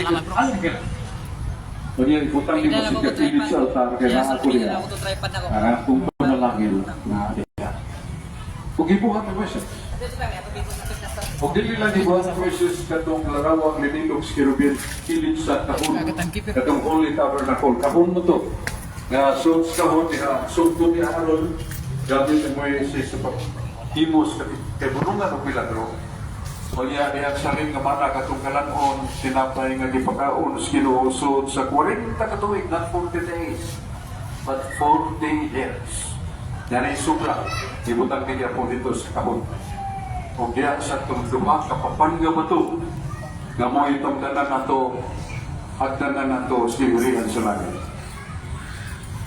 Salamat, bro. Anghel. Unya ibutang Pwede nimo na si ako katilid sa altar kay Kaya naa sa ko diha. ako to tripod na ko. Ang akong panalangin na diha. Ug gibuhat ni Moises. Ug dili lang gibuhat ni Moises katong larawang linilog sa kerubin kilid sa kahon. Katong Holy Tabernacle. Kahon mo to. Nga sud sa kahon diha, sugto ni Aaron gamit ni Moises sa paghimos kay bunungan og milagro. Unya diha sa salim nga mana katong kalan-on tinapay nga gipakaon sa Ginoo sud sa 40 ka tuig, not 40 days but 40 years. Yan ay sobra. Ibutang niya po dito sa kahon. O diya sa itong duha ka papan nga bato nga mo itong tanan nato hagdanan nato sa gingharian sa langit.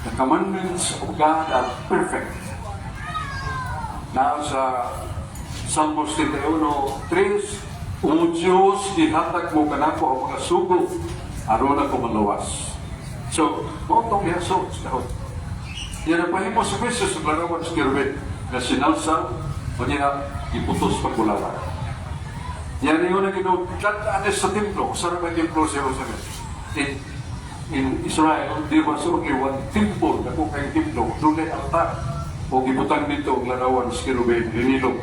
The commandments of God are perfect. Now sa Salmos 71:3, "O Diyos, gihatag mo kanako ang mga sugo, aron ako maluwas." So, mao tong gihaso sa kahon. Yan ang pahimo sa Kristo sa larawan sa kerubin na sinalsal, o niya giputos pagbulala. Yan yun ang Ginoo, anes sa templo, sa may templo sa Jerusalem. In Israel, there was only one temple, dako kay templo, dunay altar. O gibutang dito ang larawan sa kerubin, hinilog,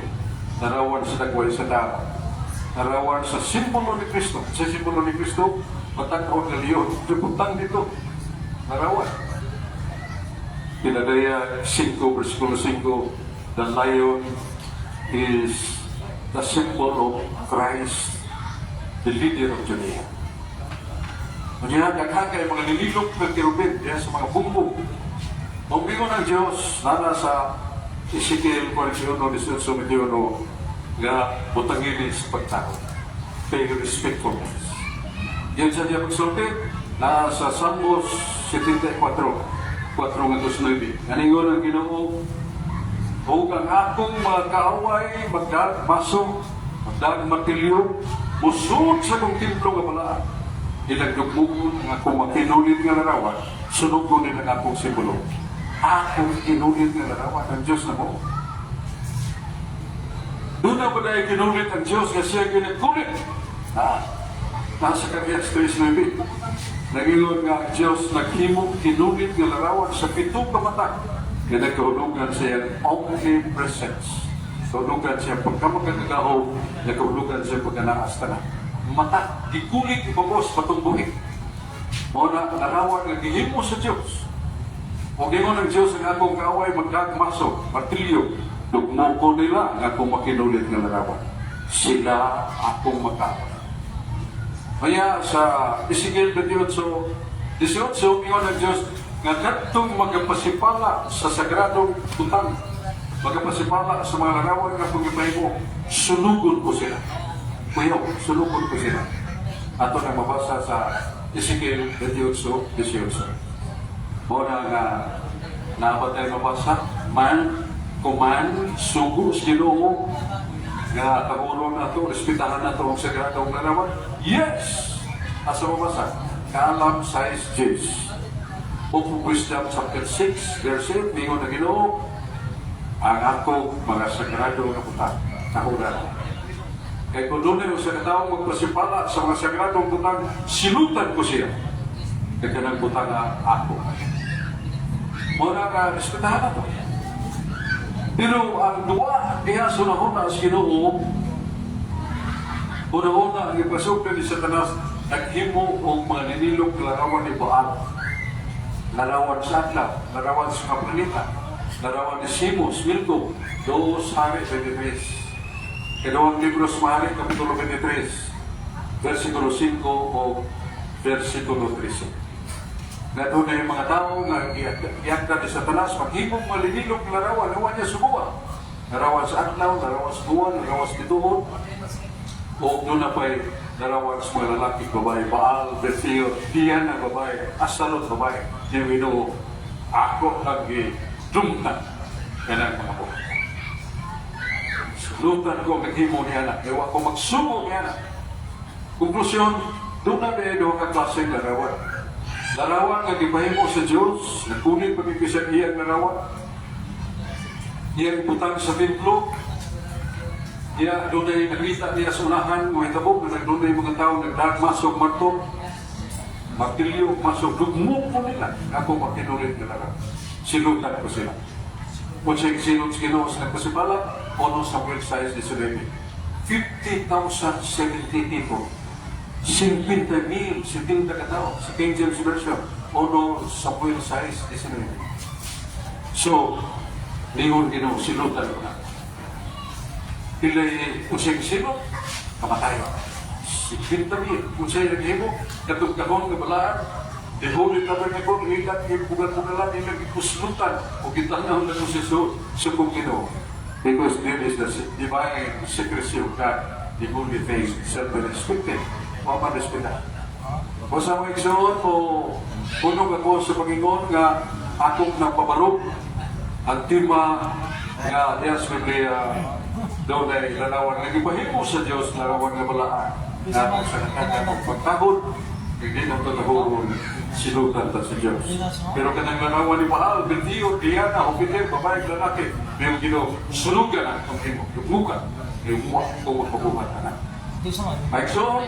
larawan sa dagway sa tao, larawan sa simbolo ni Kristo. Sa simbolo ni Kristo, matag-on nga leon, gibutang dito, larawan. Pinadaya 5, versikulo 5, the lion is the symbol of Christ, the leader of Judea. Unya, daghan kay mga nililok ng kerubin diya sa mga bumbong. Ang ingon ng Diyos, nana sa Ezekiel 41, 18, 21, nga butangin sa pagtao. Pay respectfulness. Yan sa diya pagsulti, na sa Salmos 74, 4 ngadto 9. Aningon ang Ginoo, "Ug ang akong mga kaaway magdag maso, magdag martilyo, musud sa akong templo nga balaan. Ilang dugmugon ang akong makinulit nga larawan, sunugon nila ang akong simbolo." Akong kinulit nga larawan ang Diyos na mo. Doon na ba dahil kinulit ang Diyos nga siya ginagkulit? Ah, nasa Zacarias 3.9. Nagingon nga ang Diyos naghimo kinulit nga larawan sa pito ka mata nga nagkahulugan sa iyang omnipresence. Kahulugan siya pagkamakagagahom, nagkahulugan siya pagkanaas tanan. Mata, gikulit ibabos patong buhik. Mao na larawan nga gihimo sa Diyos. O gingon ng Diyos, "Ang akong kaaway magdagmaso, martilyo, dugmoko nila ang akong makinulit nga larawan. Sila akong makaaway." Kaya sa Ezekiel 28, 18, ingon ng Diyos, nga kadtong magapasipala sa sagradong butang, magapasipala sa mga larawan nga akong gipahimo, sunugon ko sila. Kuyaw, sunugon ko sila. Ato na mabasa sa Ezekiel 28, 18. Mao na nga naa ba tayo mabasa? Man, kuman, sugo sa Ginoo nga tahuron nato, respetahan nato ang sagradong larawan? Yes! Asa mabasa? Kaalam 6 10. Book of Wisdom, chapter 6, verse 8, mingon na Ginoo, "Ang akong mga sagrado nga butang, tahuran. Kay kung dunay usa ka tawo magpasipala sa mga sagradong butang, silutan ko siya. Kay kanang butang nga ako." Mao na nga respetahan nato. Pero ang duwa diha sa hunahuna sa Ginoo, hunahuna ang ipasugdan ni Satanas, naghimo og mga ninilog larawan ni Baal. Larawan sa adlaw, larawan sa mga planeta, larawan ni Simos, Milcom, 2 Hari 23. Ikaduhang libro sa mga Hari, Kapitulo 23, versikulo 5 o versikulo 13. Nga doon na yung mga tao nga giyagda ni Satanas, maghimong malinilog larawan, nawa niya subuan. Larawan sa adlaw, larawan sa buwan, larawan sa bituon, o doon na pa'y larawan sa mga lalaki, babae, Baal, Bethel, Diana, babae, Astaroth, babae. Yung Ginoo, ako nagdumtan kanang mga buhat. Sulutan ko naghimo niya na, kaya ako magsubo niya na. Konklusyon, doon na ba duha ka klaseng larawan. Larawan nga gipahimo sa Dios, nagkulit pa bisan iyang larawan. Iyang butang sa templo. Iya dunay nakita niya sa unahan mga hitabo nga nagdunay mga tao nagdagmas og marto. Martilyo, maso, dugmok ko nila. Ako makinulit nila lang. Silutan ko sila. Kung siya silot sa Ginoo sa nagpasibala, 1 Samuel 6:19. 50,070 people. 50 mil, 70 katao. Sa King James Version, 1 Samuel 6:19. So, ningon Ginoo, silutan ko na. Pilay unsay silot, kamatayon. 50 mil. Unsay naghimo, katong kahon nga balaan, the Holy Tabernacle, ilang gibugal-bugalan, ilang gikuslutan, o gitanaw na si sa kong Ginoo. Because there is the divine secrecy of God, the holy things shall be respected. Wa man respeta. O sa mga igsoon mo, punog ako sa Panginoon nga akong napabarog ang tema nga diya sa Biblia daw na larawan nga gipahimo sa Dios, larawan nga balaan na sa nakatang pagtahod hindi na tatahuron, silutan ta sa Dios. Pero kanang larawan ni Baal, Beldio, Diana, Jupiter, babae, lalaki, may Ginoo, sunugan ang itong himo, lugmukan, lumuwa kung mapabuhat na. Ay, so,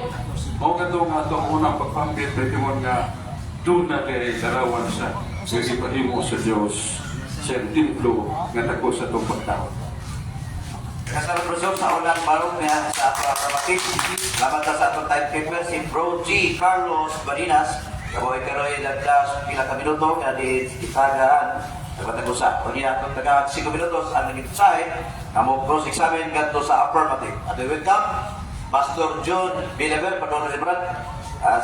mao ka nga atong unang pagpambit, may tingon nga doon na kay larawan sa nga gipahimo sa Dios sa templo nga dako sa atong pagtahod. Kasama, Bro, sa unang barong niya sa ato affirmative. Salamat sa atong timekeeper, si Bro G. Carlos Barinas. Kaboy karoy lagdas pila ka minuto nga di itagaan dapat usa. O niya atong taga 5 minutos ang naging side nga mo cross examine ngadto sa affirmative. At we welcome Pastor John Bilever, Padon Brad.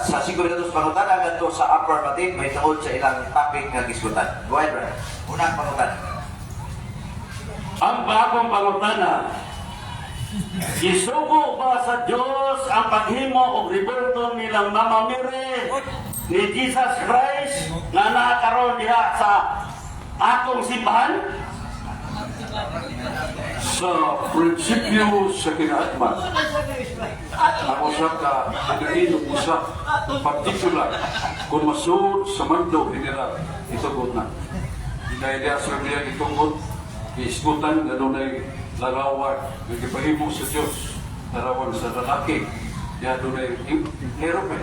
Sa 5 minutos pangutana ngadto sa affirmative may tungod sa ilang topic nga gisgutan. Go ahead, Brad. Unang pangutana. Ang bagong pangutana, gisugo ba sa Diyos ang paghimo og rebulto nilang Mama Mary ni Jesus Christ nga naa karon diha sa atong simbahan? Sa prinsipyo sa kinaatman, ang usa ka nagainom usa particular kung masuod sa mando general, itugot na. Dahil diya sa Biblia gitungod, giisgutan nga dunay larawan nga gipahimo sa Dios, larawan sa lalaki. Diya dunay hero pa.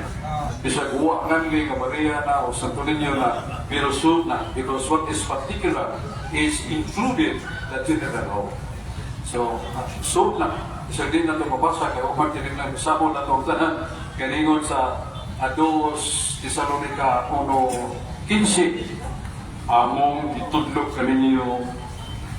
Bisag wa nganli nga Maria na o Santo Niño na, pero sud na because what is particular is included the general law. So, sud na. Isang din na ito mabasa, kaya uman tinignan, sa na itong tanan, kaningon sa 2 Tesalonica 1:15, among itudlo kaninyo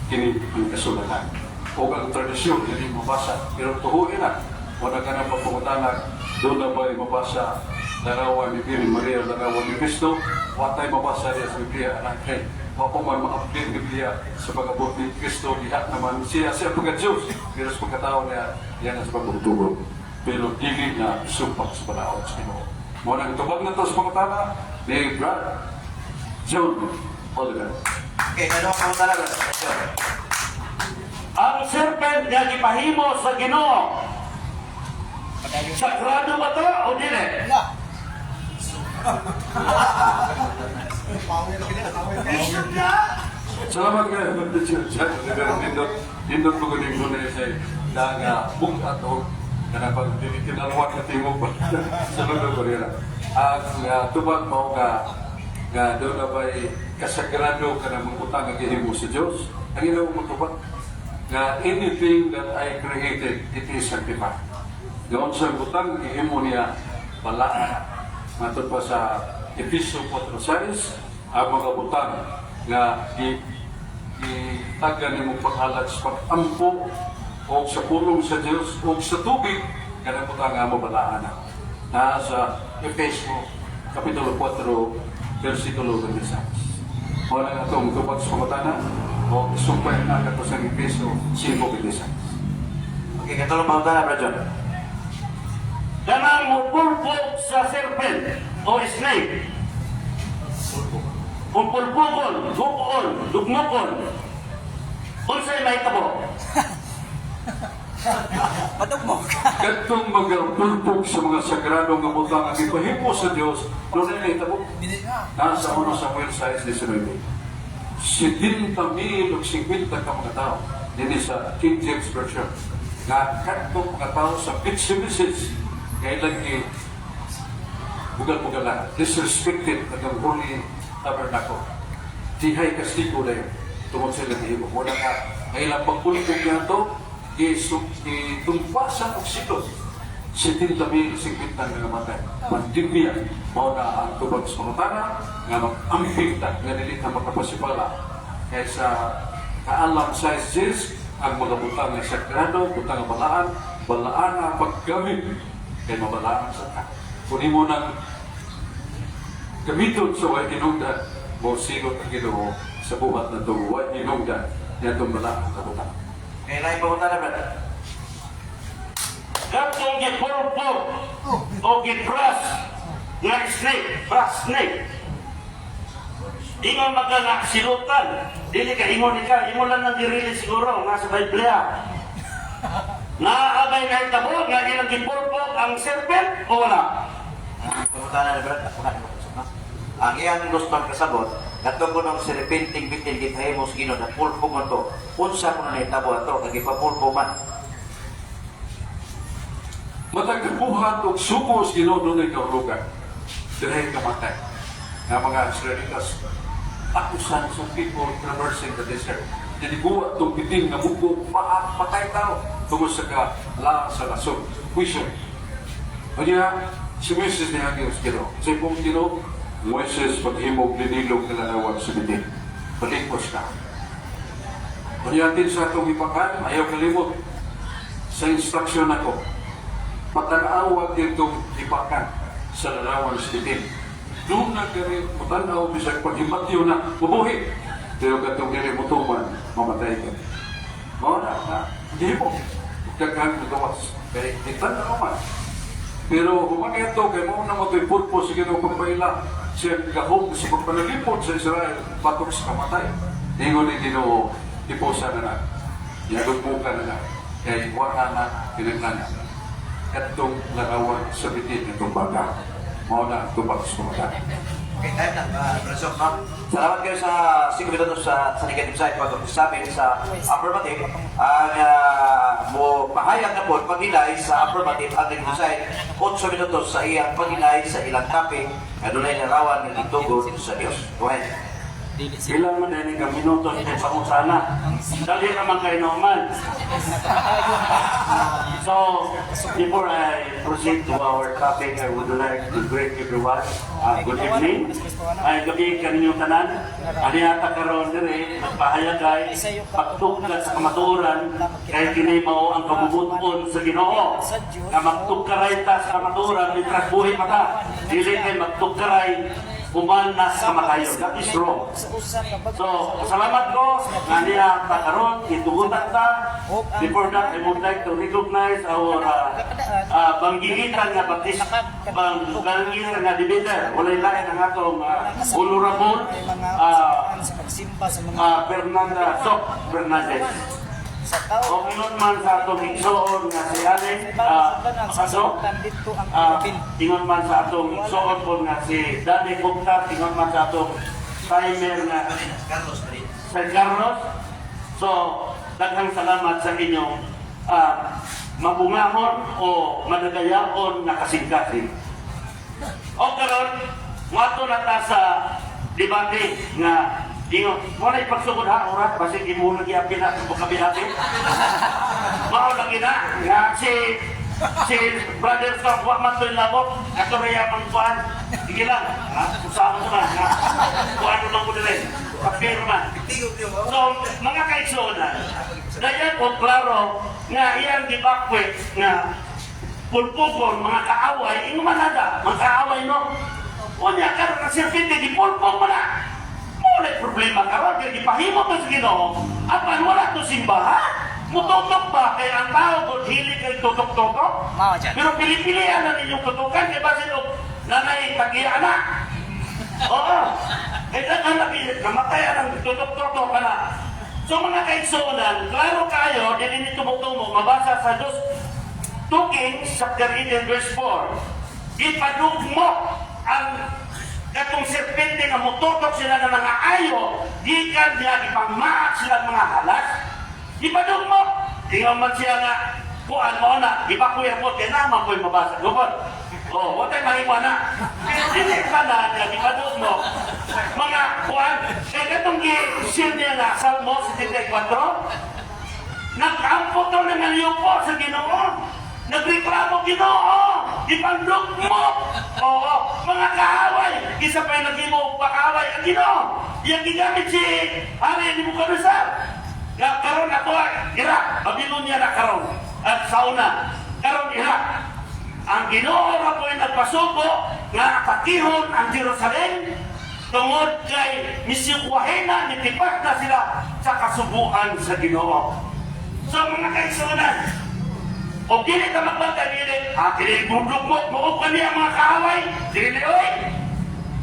kini ang kasulatan. O ang tradisyon, hindi mabasa. Pero tuhuin na, wala ka na pagpangutana, doon na ba'y mabasa larawan ni Birhen Maria, larawan ni Kristo? Watay mabasa niya sa Biblia, anak kay. Wa pa man ma-update Biblia sa pag-abot ni Kristo, diha naman siya, siya pagka-Diyos, pero sa pagkatao niya, yan ang sa pagtutugo. Pero dili na isumpak sa panahon sa Ginoo. Mao nang tubag na to sa pangutana ni Brad John Oliver. Okay, ano ang pangutana, Brad? Sure. Ang serpent nga gipahimo sa Ginoo, sagrado ba to o dili? Wala. Salamat kayo, Brad John Oliver. Nindot, nindot mo kuning muna sa nga bukat o kana pag dili tinalawat na tingog ba sa lugar ko nila. Ang tubag mo nga nga doon na ba'y kasagrado ka na mga utang nga gihimo sa Diyos? Ang ilaw mo tubag nga anything that I created, it is sanctified. Gaon sa butang gihimo niya, balaan. Matod pa sa Efeso 4:6, ang mga butang nga di itaga nimo paghalad sa pag-ampo o sa pulong sa Dios o sa tubig, kanang butang nga mabalaan na. Na sa Efeso Kapitulo 4, versikulo 26. Wala nga itong tubag sa pangutana o isumpay na kato sa Efeso 5:26. Okay, katulong pangutana, Brad John. Kanang mupulpog sa serpent o snake. Kung pulpukon, gupon, dugmukon, unsay mahitabo? Padugmok. Kadtong mga pulpog sa mga sagrado nga butang ang ipahimo sa Dios, doon ay nahitabo. Nasa 1 Samuel 6:19. 70 mil o 50 ka mga tao dinhi sa King James Version nga kadtong mga tao sa Bethshemesh nga ilang gi Bugal-bugalan, disrespected ang holy tabernacle. Dihay kastigo na yun tungod sa ilang gihimo. Wala ka, ang ilang pagpulpog niya ito, gitumpasan og silot. 70 mil, 50 nga namatay. Pandemya, mao na ang tubag sa pangutana, nga mag-amping ta, nga dili ta makapasipala. Kaysa kaalam sa Jesus, ang mga butang nga sagrado, butang nga balaan, balaan ang paggamit, kay mabalaan sa ta. Kung imo nang gamiton sa way hinungdan, mo silot ang Ginoo sa buhat na itong way hinungdan niya itong balaan nga butang. Ngayon na ipangutana, brother. Katong gipulpog o gibras nga snake, brass snake. Ingon magka nga silutan. Dili ka ingon ka, ingon lang nang girili siguro nga sa Biblia. Naabay na hitabo nga ilang gipulpog ang serpent o wala? Ang pangutana na, brother, ako na na. Ang iyang gustong kasabot, katong kunong serpenting bitin gitahimo sa Ginoo na pulpo man to. Unsa kuno nahitabo ato kag gipapulpo man. Matag buhat og suko sa Ginoo dunay kahulugan. Dirhay kamatay. Nga mga Israelitas, thousands of people traversing the desert. Diniguwa itong bitin nga mugo, paat, patay tao. Tungod sa ka, la sa lasog. Question. Kanya, si Moises ni Hagyo sa Ginoo. Sa ipong Ginoo, Moises paghimog linilog nga larawan sa bitin. Palikos ka. Kanya sa atong ipakan, ayaw kalimot sa instruction nako. Patanawa itong ipakan sa larawan sa bitin. Doon na kami matanaw bisag paghimatyo na mabuhi. Pero katong dili mo tuman, mamatay ka. Mao na na, hindi mo. Daghan na gawas. Kay itanaw man. Pero human ito, kay mao na mo ito'y purpose sa Ginoo pagpaila siya gahom sa pagpanalipod sa Israel batok sa kamatay. Ingon ni Ginoo, iposa na na. Yagugmuka na na. Kay wala na kinahanglan katong larawan sa bitin itong baga. Mao na tubag sa kamatay. Okay, time na, Brother Sok, no? Salamat kayo sa 5 minutos sa negative side pag sabi sa affirmative. Ang mo pahayag na po pag-deny sa affirmative ang negative side 8 minutos sa iyang pag-deny sa ilang topic nga dunay larawan nga gitugod sa Dios. Go ahead. Ilang man din ka minutos kay pangutana. Dali naman kay Norman. So, before I proceed to our topic, I would like to greet everyone. Good evening. Ay, gabi kaninyong tanan. Ani ata karon dire, nagpahayag kay pagtugkad sa kamatuoran kay kini mao ang kabubuton sa Ginoo. Nga magtugkaray ta sa kamatuoran mitras buhi pa ta. Dili kay magtugkaray human na sa kamatayon. That is wrong. So, salamat ko nga niya ta karon itugutan ta. Before that, I would like to recognize our banggigitan nga baptist, banggigitan nga debater. Walay lain ang atong honorable Sa mga Fernanda Soc Fernandez. Sa tao O ingon man sa atong igsoon nga si Alec sa Aso, dito ang Pilipin. Ingon man sa atong igsoon po nga si Danny Gupta, ingon man sa atong timer nga Carlos Marinas. San Carlos. So, daghang salamat sa inyong mabungahon o madagayaon nga kasing-kasing. O karon, ngadto na ta sa debate nga ingon, mo na ipagsugod ha oras basig imo lagi apil na kabi-abi. Mao lagi na nga si si brother sa wa man to'y labot ato ra mang kuan. Sige lang, ha? Usahan ko na nga. Kuan man ko dire. Papirma. So, mga kaigsuonan, dayan ko klaro nga iyang gibakwit nga pulpukon, mga kaaway, ingo man nada, mga kaaway no. Unya, karon ang serpente, gipulpok mo na. Wala problema karon kay gipahimo to sa Ginoo, apan wala to simbahan. Mututok ba kay ang tao kung hili kay tutok-tutok? Mao dyan. Pero pili-pilian na ninyong tutukan kay basin og nanay tagiya na. Oo. Kaya daghan lagi namatay ang tutok-tutok ka na. So mga kaigsuonan, klaro kayo, dili ni tumok-tumok, mabasa sa dos 2 Kings chapter 18 verse 4. Gipadugmok ang katong serpente nga mututok sila ng mga ayo, gikan niya gipangmaak sila ng mga halas. Gipadugmok. Ingon man siya nga kuan mo na, gibakuya po, kaya naman po'y mabasa. Gupon. Oh, wa tay mahimo na. Pero dili pa na nga gipadulong mo mga kuan kay katong gi-share niya nga Salmo 74, nag-ampo to na naliyupo sa Ginoo. Nagreklamo, "Ginoo, ipandok mo." Oo, mga kaaway. Isa pa yung naghimo pakaaway ang Ginoo. Yang gigamit si Hari Nebuchadnezzar. Nga karon ato Iraq, Babylonia na karon. At sauna, karon Iraq. Ang Ginoo ra po'y nagpasugo nga atakihon ang Jerusalem tungod kay misikwahe na, nitipak na sila sa kasuguan sa Ginoo. So mga kaigsuonan, o dili ka magbantay, dili, dili bundok mo, muog kami ang mga kaaway, dili oy.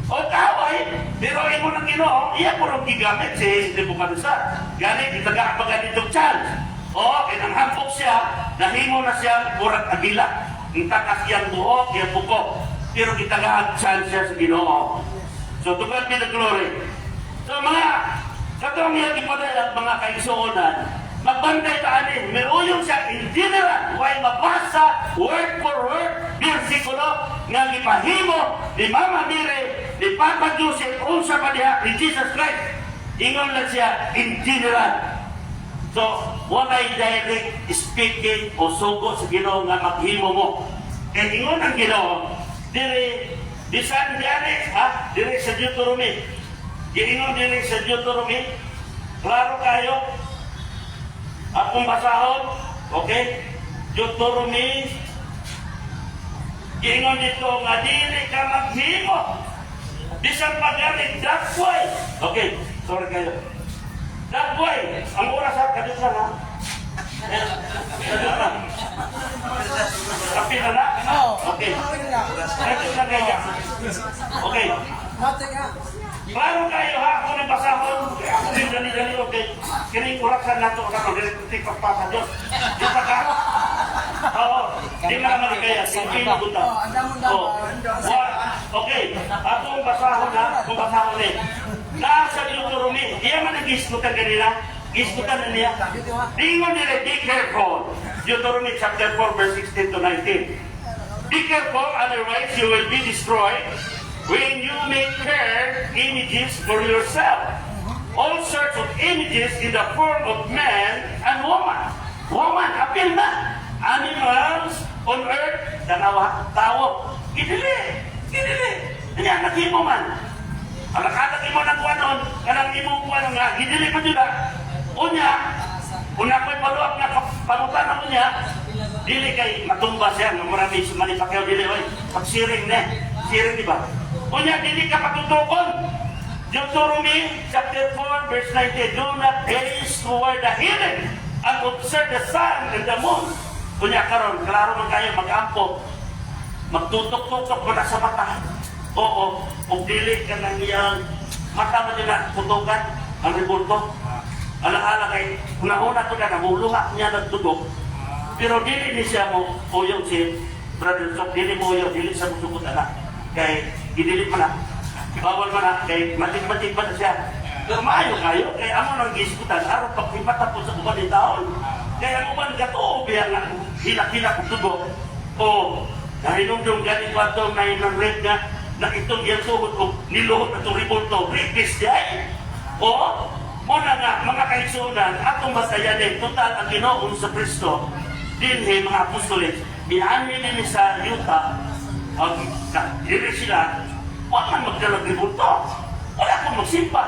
O kaaway, pero imo ng Ginoo, iya po rin gigamit si Nebuchadnezzar. Gani, itaga pa ganitong chance. O, kinanghampok siya, nahimo na siya murag agila. Ang takas iyang buhok, iyang buko. Pero gitagaan chance siya sa Ginoo. So, to God be the glory. So, mga katong iyang ipadayag, mga kaigsuonan, magbantay ta ani, miruyong siya in general, way mabasa word for word, bersikulo, nga gipahimo ni Mama Mary, ni Papa Joseph, unsa pa diha, ni Jesus Christ. Ingon lang siya in general. So, walay direct speaking o sugo sa Ginoo nga maghimo mo. Kay ingon ang Ginoo, diri bisan gani ha, diri sa Deuteronomy. Giingon diri sa Deuteronomy, klaro kayo. Akong basahon, okay? Deuteronomy, giingon dito nga dili ka maghimo. Bisan pa gani dakway. Okay, sorry kayo. Dakway, ang oras ha, kadto na. Eh, kadto na. Kapi na na? Okay. Kadto na kaya. Okay. Klaro kayo ha, ako nang basahon. Ako din dali-dali, okay. Kining orasan nato karon dili tiktok pa sa Dios. Di pa ka. Oo, di na naman kaya. Sige, buta. Oh. Okay, akong basahon ha, akong basahon ni. Nasa Deuteronomy, iya man ang gisgutan kanila. Gisgutan na niya. Dingon nila, be careful. Deuteronomy chapter 4, verse 16 to 19. "Be careful, otherwise you will be destroyed when you make carved images for yourself. All sorts of images in the form of man and woman." Woman, apil na. "Animals on earth," tanawa, tao. Gidili, gidili. Kanya, naghimo man. Ang nakatag imo ng kuwanon, kanang imong kuwanon nga, gidili man yun. Unya, una ko'y paluak nga pangutan ako niya, dili kay matumba siya, nga marami si Manny Pacquiao, dili, oy, pagsiring na, siring di ba? Unya, dili ka patutukon. Deuteronomy chapter 4, verse 19, "Do not gaze toward the heaven and observe the sun and the moon." Unya karon, klaro man kayo mag-ampo, magtutok-tutok mo na sa mata. Oo, kung dili ka nang iyang mata mo nila putukan, ang rebulto. Alaala kay, una-una to na namuluha niya nagtugok. Pero dili ni siya mo uyong si Brother Sok, dili mo uyong, dili sa musugot anak. Kay, gidili pa na. Bawal man na, kay matik-matik pa na siya. Pero maayo kayo, kay amo nang gisgutan, aron pag ipatapos sa uban ni taon. Kaya ang uban katuo, biya nga, hilak-hilak og dugo. O, nahinumdum gani ko ato may nang rape nga, na itong iyang tuhod o niluhod na itong rebulto, rapist di ay. O, muna nga, mga kaigsuonan, atong basayanin, total ang Ginoong sa Kristo, dinhi mga apostoles, mianhi din sa yuta, ang diri sila, wala man magdalag rebulto. Wala akong magsimba.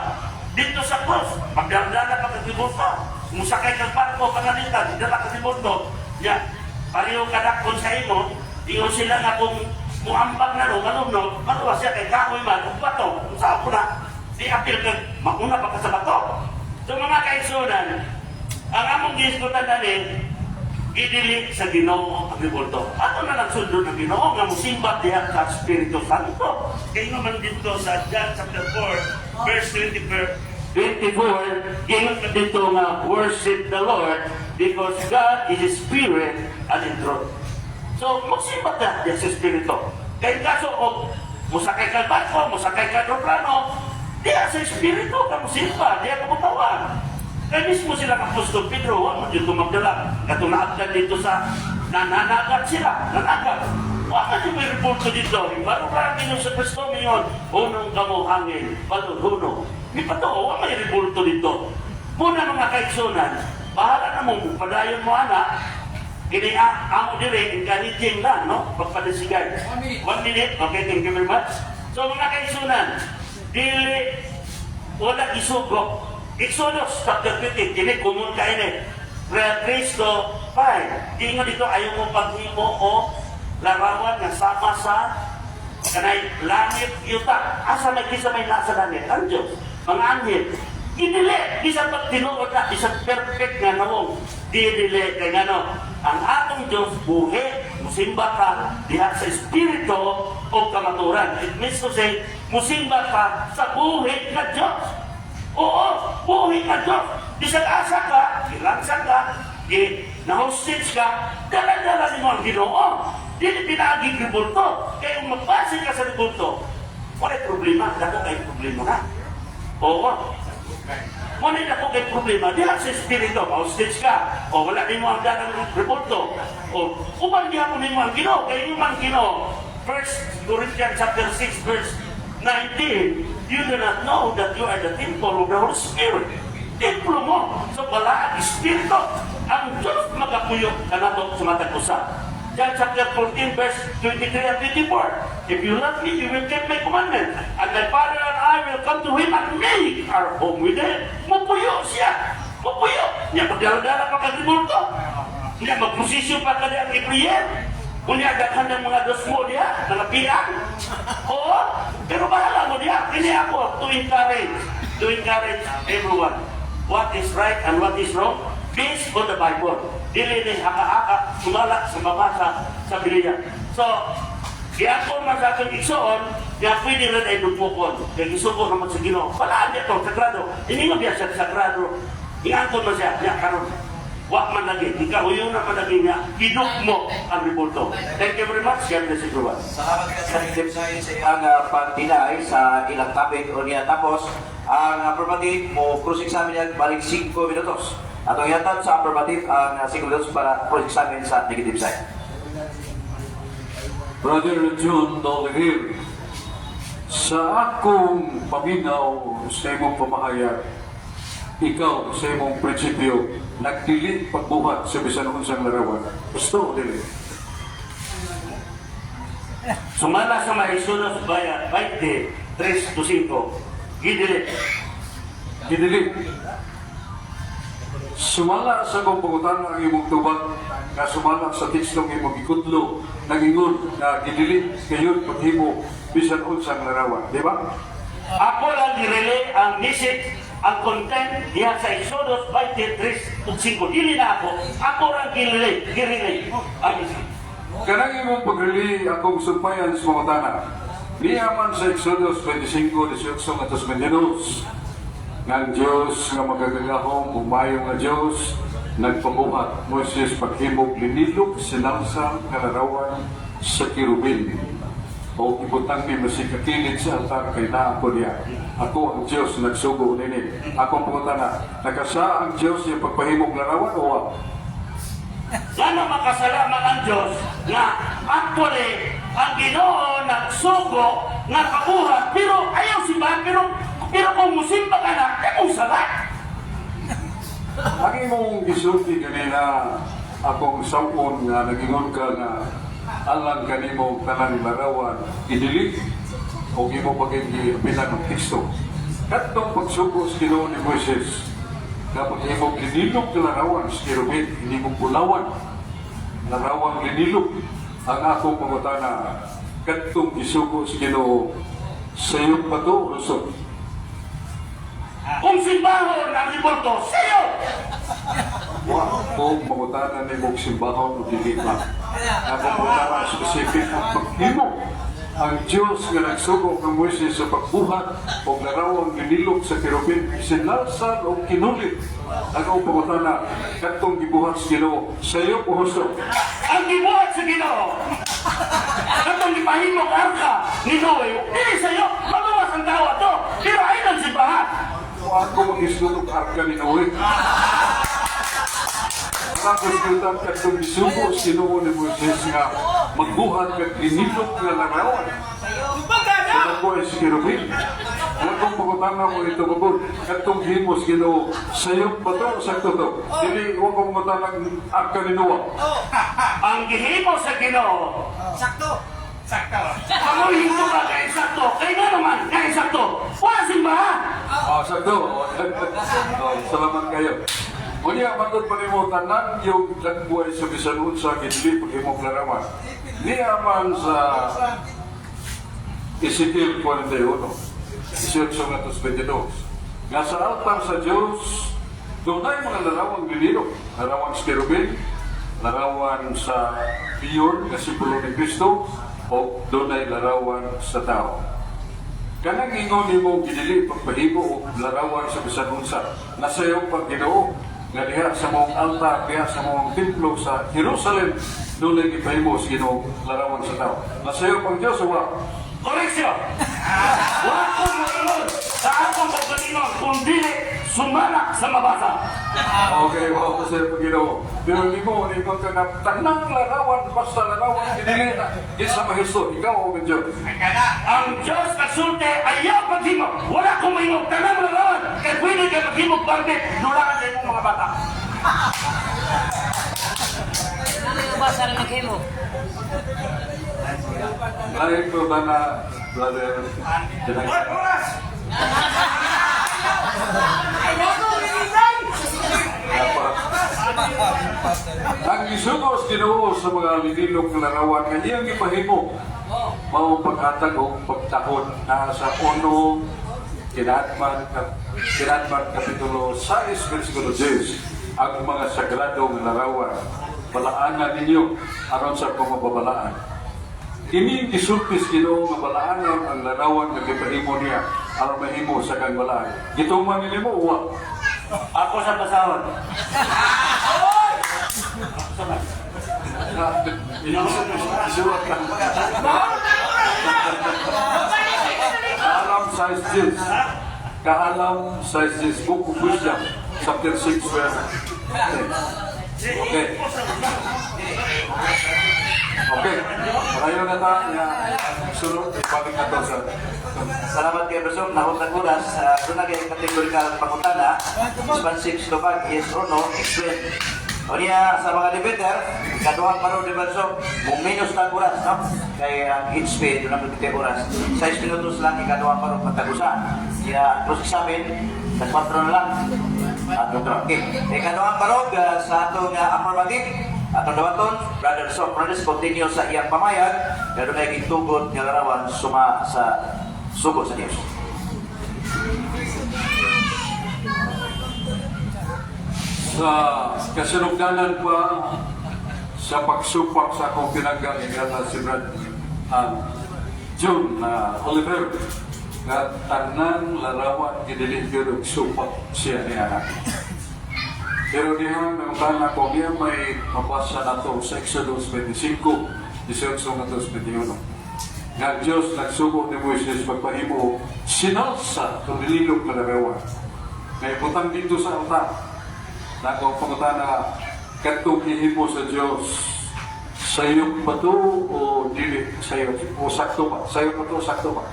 Dito sa cross, magdala pa kag rebulto. Musakay kag barko, pangalitan, dala kag rebulto. Ya, pareho kadakon sa imo, ingon sila nga kung muambag na no, malumno, maluwa siya kay kahoy man, ug bato, kung saan ko na, di apil kag mauna pa ka sa bato. So mga kaigsuonan, ang among gisgutan dali, gidili sa Ginoo ang rebulto. Ato na lang sundon ang Ginoo nga musimba diha sa Espiritu Santo. Kay man dito sa John chapter 4 verse 24, 24, giingon man dito nga worship the Lord because God is a spirit and in truth. So magsimba ka diha sa Espiritu. Kay kaso og musakay ka barko, musakay ka aeroplano, diha sa Espiritu ka musimba, diha ka mutawag. Kaya mismo sila ka Apostol Pedro, wa man dito magdala. Katunaad dito sa nananagat sila, nanagat. Wa man may rebulto dito. Baro ra Ginoo sa Kristo ngayon. Hunong kamo hangin, balod hunong. Di pa to, wa may rebulto dito. Muna, mga kaigsunan, bahala na mo, padayon mo ana, kini amo dire encouraging lang, no? Pagpadasigay. One minute, okay, thank you very much. So mga kaigsunan, dili wala isugo. Exodus chapter 20, kini common ka ini. Kristo 5. Di nga dito ayaw mo paghimo o larawan nga sama sa kanay langit yuta. Asa may kisa may nasa langit? Ang Diyos. Mga anghel. Idili, bisan pag tinuod na, bisan perfect nga nawong. Didili, kay ngano, ang atong Diyos buhi, musimba ka diha sa espiritu o kamaturan. It means to say, musimba ka sa buhi nga Diyos. Oo, buhi nga Diyos. Bisan asa ka, gilansa ka, gi na-hostage ka, dala-dala nimo ang Ginoo. Dili pinaagi rebulto. Kaya kung magbase ka sa rebulto, wala problema, dako kay problema na. Oo. Muna na kay problema, diha sa espiritu, ma-hostage ka, o wala nimo ang dalang rebulto, o uban gihapon nimo ang Ginoo, kay yung ang Ginoo, 1 Corinthians chapter 6 verse 19, "You do not know that you are the temple of the Holy Spirit." Templo mo sa balaang espiritu. Ang Diyos magapuyo kanato sa matag usa. John chapter 14 verse 23 and 24. "If you love me, you will keep my commandment. And my Father and I will come to him and make our home with him." Mupuyo siya. Mupuyo. Niya magdala-dala pa ka rebulto. Niya magposisyon pa ka ang i-prayer. Kunya daghan ng mga dosmo diha, mga piang. Oo, pero bahala mo diha. Kini ako to encourage everyone. What is right and what is wrong based on the Bible. Dili ni haka-haka, sumala sa mabasa sa Biblia. So, giangkon man sa atong igsoon, nga pwede rin ay dugmokon. Kaya gisugo naman sa Ginoo. Balaan niya to, sagrado. Ini nga biya siya sagrado. Giangkon man siya, niya karon. Wa man lagi, ikahuyo na man lagi niya, gidugmo ang rebulto. Thank you very much. God bless everyone. Salamat ka sa negative side sa iyang pag-deny sa ilang topic o niya. Tapos, ang affirmative mo cross-examine niya balik 5 minutos. Atong ihatag sa affirmative ang 5 minutos para cross-examine sa negative side. Brother John Oliver, sa akong paminaw sa imong pamahayag, ikaw sa imong prinsipyo, nagdili pagbuhat sa bisan unsang larawan. Gusto o dili? Sumala sa mga Exodus 20, 3 to 5, gidili. Gidili. Sumala sa akong pangutana, ang imong tubag nga sumala sa tekstong imong gikutlo, nagingon nga gidili kayon paghimo bisan unsang larawan, di ba? Ako lang girelay ang message, ang content diha sa Exodus 23 ug 5. Dili na ako. Ako lang girelay, girelay ang message. Kanang imong pagrelay akong sumpayan sa pangutana. Niya man sa Exodus 25:18 ngadto 22. Nga ang Diyos nga magagagahom, umayo nga Diyos, nagpabuhat Moises paghimog linilok sinalsal nga larawan sa kerubin. O ibutang ni masikakilid sa altar kay naa ko diha. Ako ang Diyos nagsugo nini. Akong pangutana, nakasa ang Diyos yung pagpahimog larawan o wa? Ngano makasala man ang Diyos nga actually ang Ginoo nagsugo nga kabuhat pero ayaw simbahan, pero pero kung musimba ka na imong sala. Ang imong gisulti kanina akong sawon nga nagingon ka nga alang kanimo tanang larawan idili o imo pagin bilang ng teksto. Kadtong pagsugo sa Ginoo ni Moises nga paghimog linilok nga larawan sa kerubin, hindi mo bulawan larawang linilok, ang akong pangutana, kadtong gisugo sa Ginoo, sayop pa to o lusot? Kung simbahon ang rebulto, sayo. Wa ko mangutana nimo og simbahon o dili ba. Ako pangutana specific ang paghimo. Ang Diyos nga nagsugo kang Moises sa pagbuhat og larawang linilok sa kerubin, sinalsal o kinulit. Ang akong pangutana, kadtong gibuhat sa Ginoo, sayop o husto? Ang gibuhat sa Ginoo katong gipahimog arka ni Noe, dili sayo, maluwas ang tao ato pero ay nang simbahan. Wa ako mag-isgot og arka ni Noe. Ang isgutan kadtong gisugo sa Ginoo ni Moises nga Magbuhat kag linilok nga larawan. Sa ko si Kerubin. Wala kong pangutana mo ito magod. Katong himos Ginoo, sayop ba to o sakto to? Dili, wa ko pangutana ang kaninuwa. Ang gihimo sa Ginoo, Sakto. Sakto. panguhin ko ba kay sakto? Kay nga naman, kay sakto. Wala simbahan. Ah, sakto. Oh, salamat kayo. Unya, matod pa nimo tanan yung dagbuhay sa bisan unsa gidili paghimong larawan. Niya man sa Ezekiel 41, 18:22. Nga sa altar sa Diyos, dunay mga larawang ginilo. Larawan sa kerubin, larawan sa biyon, nga simbolo ni Kristo, o dunay larawan sa tao. Kanang ingon nimo gidili pagpahimo og larawan sa bisan unsa. Nasayo pag Ginoo nga diha sa mong altar, diha sa mong templo sa Jerusalem, dunay gipahimo sa Ginoo larawan sa tao. Nasayo pang Dios wa? Koreksyon! Wa ko moingon sa akong pagkalingon kung dili sumala sa mabasa. Okay, wa ko sa Ginoo. Pero nimo ni ka nga tanang larawan basta larawan gidili na kinsa mahisto ikaw o ang Dios. Ang Diyos nagsulti ayaw paghimo. Wala ko moingon tanang larawan kay pwede kay maghimog barbet dulaan sa imong mga bata. Basa na maghimo. Lain ko ba na brother? Oras! Ang gisugos Ginoo sa mga linilok nga larawan nga iyang gipahimo mao paghatag og pagtahod na sa uno Kinatman Kapitulo 6 versikulo 10, ang mga sagradong larawan balaanan ninyo aron sa pamababalaan. Kini gisulti sa Ginoo nga balaanon ang larawan nga gipahimo niya aron mahimo sa kang balaan. Gituman nimo wa? Ako sa basahon. Isulat lang. Kaalam size 10. Kaalam size 10. Book of Wisdom, chapter 6, verse 10. Okay. Okay. Kayo na ta. Ya, sunod, ibalik na to sa Salamat kay Bro. Nahot ng oras. Doon na kay kategorikal pangutana. Responsive Slovak, yes or no, explain. O niya sa mga debater, kaduhang paro ni Bro, mong minus na oras, no? Kay ang HP, doon ang kita oras. 6 minutos lang ikaduhang paro patagusan. Kaya cross examine, tas 4 na lang. At okay. Ikaduhang barog sa atong affirmative, atong dawaton, Brother Sok Fernandez continue sa iyang pamayag, pero may gitugot nga larawan suma sa sugo sa Dios. Sa kasinugdanan pa sa pagsupak sa akong pinanggalingan na si Brad John na Oliver nga tanan larawan gidili gyud og supak siya niya. Pero diha nangutana ko niya may mabasa nato sa Exodus 25, 18 ngadto 21. Nga ang Diyos nagsugo ni Moises pagpahimo sinalsa kung nililog na larawan. Nga ibutang dito sa altar. Nako pangutana kadtong gihimo sa Dios sayop ba to o dili sayop o sakto ba? Sayop ba to o sakto ba?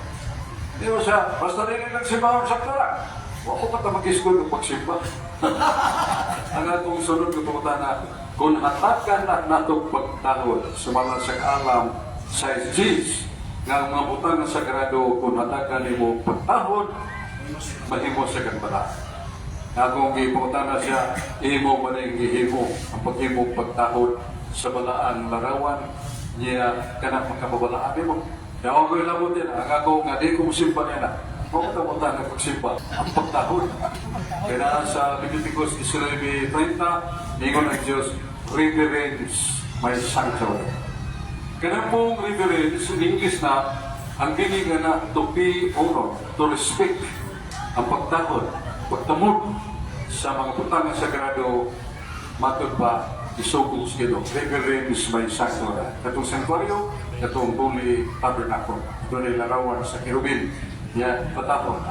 Di ba siya, basta dili lang simba sakto lang. Wa ko pa ta mag-school og pagsimba. Ang atong sunod nga pangutana, kung hatakan na natong pagtahod, sumala sa kaalam sa Jesus, nga ang mga butang nga sagrado, kung hatakan nimo pagtahod, mahimo sa kang balaan. Akong gipangutana siya, imo ba na yung gihimo ang paghimo pagtahod sa balaan larawan niya kanang makababalaan nimo. Kaya ako ilabot din, ang ako nga di ko musimba niya na. Huwag ka tamutan ng pagsimba, ang pagtahod. Kaya na sa Leviticus 19:30, ingon ang Diyos, "Reverence my sanctuary." Kanang pong reverence, in English na, ang meaning nga na to be honor, to respect, ang pagtahod, pagtamod sa mga butang nga sagrado, matod pa, isugong sa Ginoo. Reverence my sanctuary. Katong sanctuario, katong holy tabernacle. Doon ay larawan sa kerubin. Ya, patahod.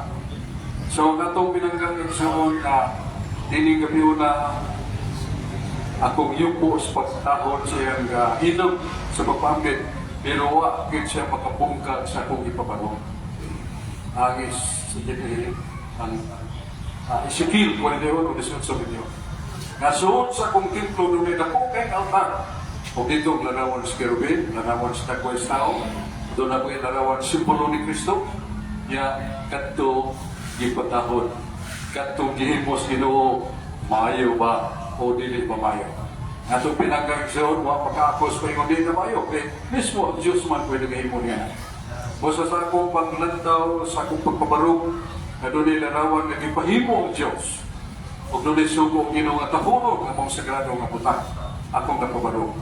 So, katong pinanggang igsoon na dining gabi una, akong yuko sa pagtahod sa iyang hinog. Sa pagpambit, pero wa gid siya makabungkag sa akong ipabarog. Ang is, ang Ezekiel 41 o 18 milyon. Nga suod sa akong templo dunay dako kay altar. O dito ang larawan sa kerubin, larawan sa tagway sa tao, doon ako yung larawan simbolo ni Kristo. Ya kadto gipatahod, kadto gihimos Ginoo, maayo ba o dili ba maayo. Atong pinagkagsyon, wa makaakos pa ingon di na maayo. Kay mismo ang Diyos man pwede gahimo niya. Basta sa akong paglantaw, sa akong pagpabarog, na doon larawan nga gipahimo ang Diyos. Ug dunay sugo ang Ginoo nga tahuron ang mong sagrado nga butang akong napabarog.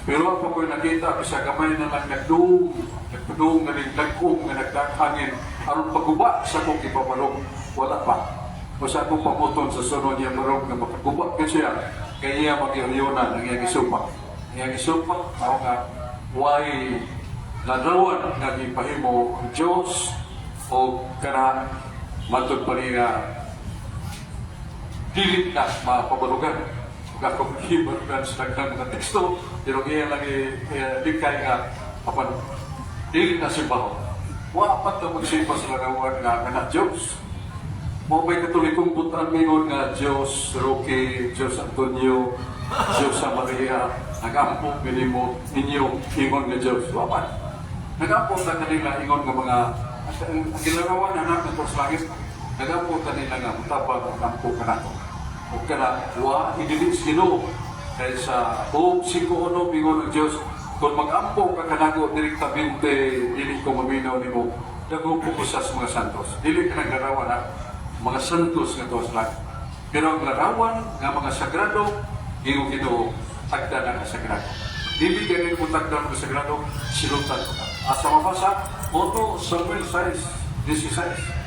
Pero ako ko'y nakita, bisa gamay na lang nagduong, nagpadung nga ning dagkong nga nagdaghangin, aron pagguba sa akong ipabarog, wala pa. O sa akong pabuton sa sunod niya barog nga makaguba ka siya, kay iya magiuryonan ang iyang isupak. Ang iyang isupak, mao nga, why larawan nga gipahimo ang Diyos o kana matod pa niya dili na mapabarugan. Ug ako gibarugan sa daghang mga teksto, pero iya lang likay nga apan dili na simbaho. Wa pa ta magsimba sa larawan nga nga Diyos. Mao may Katolikong butan mingon nga Diyos Roque, Diyos Antonio, Diyos sa Maria, nagampo minimo ninyo ingon nga Diyos. Wa man. Nagampo ta kanila ingon nga mga ang gilarawan anak nga sa langit. Nagampo kanila nga mutabang ang ampo kanato. Ug kana wa idili sa Ginoo kay sa Job 5:1 ingon ang Diyos, kung mag-ampo ka kanago direktamente dili ko maminaw nimo, dagupo ko sa mga santos. Dili ka naglarawan ha mga santos nga tuwa sa langit. Pero ang larawan nga mga sagrado, ingon Ginoo, tagda na nga sagrado. Dili ganin mo tagda nga sagrado, silutan ko ka. Asa mabasa, 1 Samuel 6:16.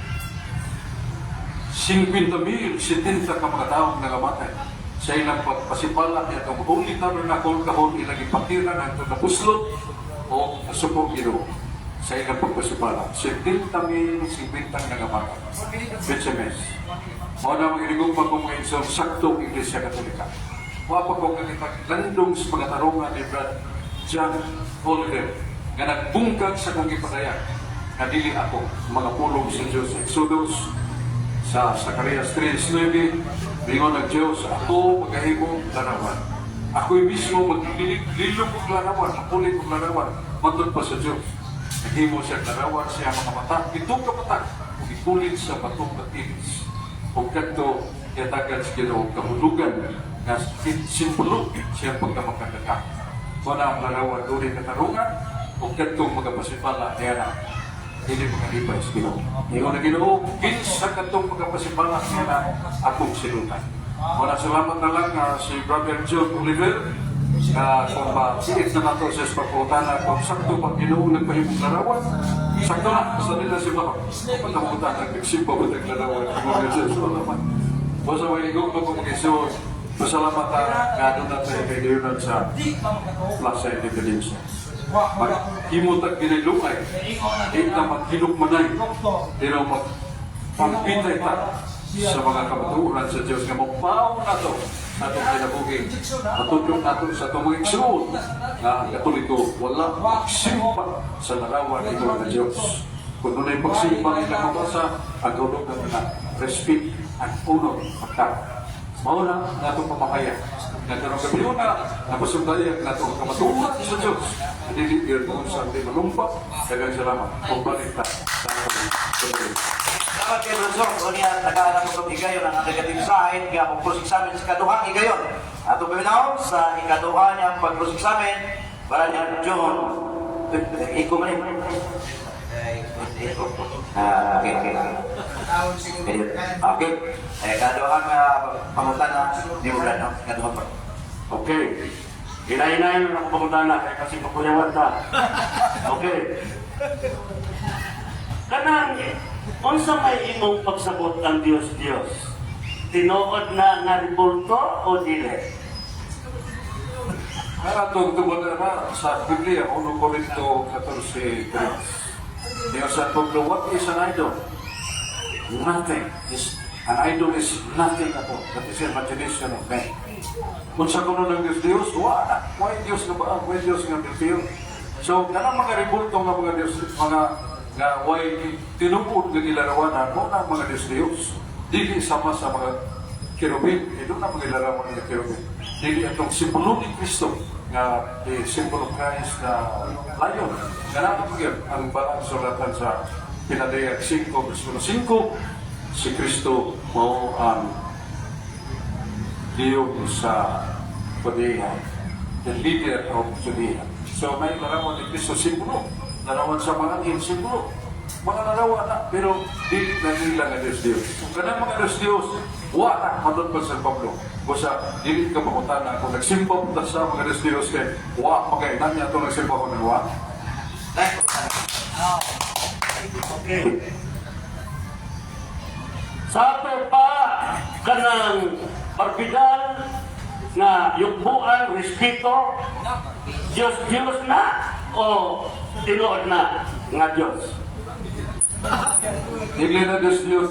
50,000, 70 ka mga taong nangamatay sa ilang pagpasipala niya itong Holy Tabernacle kahon ilang ipakira ng itong napuslot o nasupong Ginoo sa ilang pagpasipala. 70,000, 50 nangamatay. Betsemes. Mao na mga inigong pag mga igsoon, saktong Iglesia Katolika. Wa pa ko kakita landong sa mga tarungan ni Brad John Oliver nga nagbungkag sa kong gipadayag nga dili ako mga pulong sa Diyos. Exodus sa Zacarias 3:9, bingon ng Diyos, ako magahimo larawan. Ako'y mismo maglilog og larawan, makulit og larawan, matod pa sa Diyos. Naghimo siya larawan siya mga mata, pito ka mata, ug ikulit sa batong matilis. Ug kadto yatagan sa Ginoo kahulugan nga simbolo siya pagkamakagaka. Wala ang larawan duri katarungan, ug kadtong magapasipala niya na dili makalipay sa Ginoo. Ingon na Ginoo, kinsa katong magapasipala niya na akong silutan. Wala, salamat na lang si Brother John Oliver na kung masiit na nato sa pagputana kung sakto pag Ginoo nagpahimong larawan, sakto na, basta nila si Bako. Pagkamutan, nagsimba ba ng larawan? Ingon na siya, salamat. Basta may igong pag-umagisuot, pasalamat ta nga doon natin kay Leonard sa Plaza Independencia. Maghimutag ginilungay, di na maghilukmanay, pero magpangpitay ta sa mga kamatuoran sa Diyos nga mapaw na to sa atong kinabuhi. Matudlong nato sa atong mga igsuon nga ang Katoliko wala magsimba sa larawan ni mga Diyos. Kung dunay pagsimba ilang mabasa, ang kahulugan na respect and honor pagka. Mao na nga atong pamakaya. Nga karong gabi na, napasundayag na itong kamatuoran sa Diyos. Dili yun kung saan di malumpa. Daghang salamat. Pagbalik ta sa atong tuloy. Salamat kay Profesor. O niya, nagkaalam ko higayon ang negative sign nga pag-cross examine sa kaduhang higayon. Ato paminaw sa ikaduha niyang pag-cross examine para niya John. Iko man eh. Ah, okay. Okay. Eh, kaduhang pangutana ni Brad, no? Kaduhang pa. Okay. Hinay-hinayin na ako pangutana kaya kasi pakuyawan ta. Okay. Kanang unsa may imong pagsabot ang Dios Dios? Tinuod na nga rebulto o dili? Ang atong tungod na sa Biblia, 1 Corinto 14:3. Diyo sa pueblo, what is an idol? Nothing. Is An idol is nothing at all. That is the imagination of man. Kung sa kuno ng Diyos, Diyos, wala. Why Diyos nga ba? Why Diyos nga Diyos? So, kanang mga rebulto nga mga Diyos, mga nga why tinuod nga gilarawanan, mo na mga Diyos Diyos. Dili sama sa mga kerubin, ito na mga larawan nga kerubin. Dili atong simbolo ni Kristo nga the symbol of Christ na lion. Ganang gyud ang balang suratan sa Pinadayag 5, versikulo 5, si Kristo mao ang leon sa Judea, the leader of Judea. So may larawan ni Kristo simbolo, larawan sa mga anghel simbolo. Mga larawan na, pero dili na nila nga Diyos Diyos. Kung kanang mga Diyos Diyos, wala matod pa San Pablo. Busa, dili ka pangutana kung nagsimba punta sa mga Diyos Diyos kay wa magainan niya ito nagsimba ko ng wa. Okay. Sa ato pa kanang barbidal nga yugbuan respeto, Diyos Diyos na o tinuod na nga Diyos? Dili na Diyos Diyos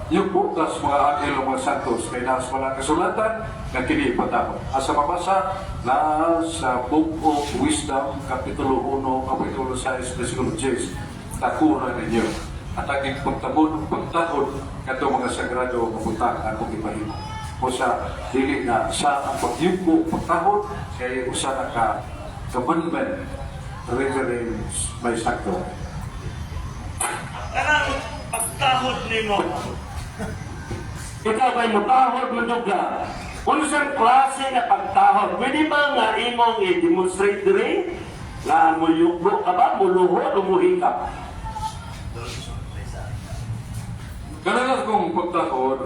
yung bukas mga anghel o mga santos kay naas wala kasulatan nga kini ipatahod. Asa mabasa na sa Book of Wisdom Kapitulo 1 Kapitulo 6 versikulo 10, takura ninyo at aging pagtabon ug pagtahod kadto mga sagrado nga butang akong ipahimo. O sa dili na sa ang pagyugbo pagtahod kay usa na ka commandment, reverence my sanctuary. Kanang pagtahod nimo. Ikaw kay mutahod man jud ka. Unsang klase nga pagtahod? Pwede ba nga imong i-demonstrate diri? Nga muyugbo ka ba, muluhod o muhikap? Kanang akong pagtahod,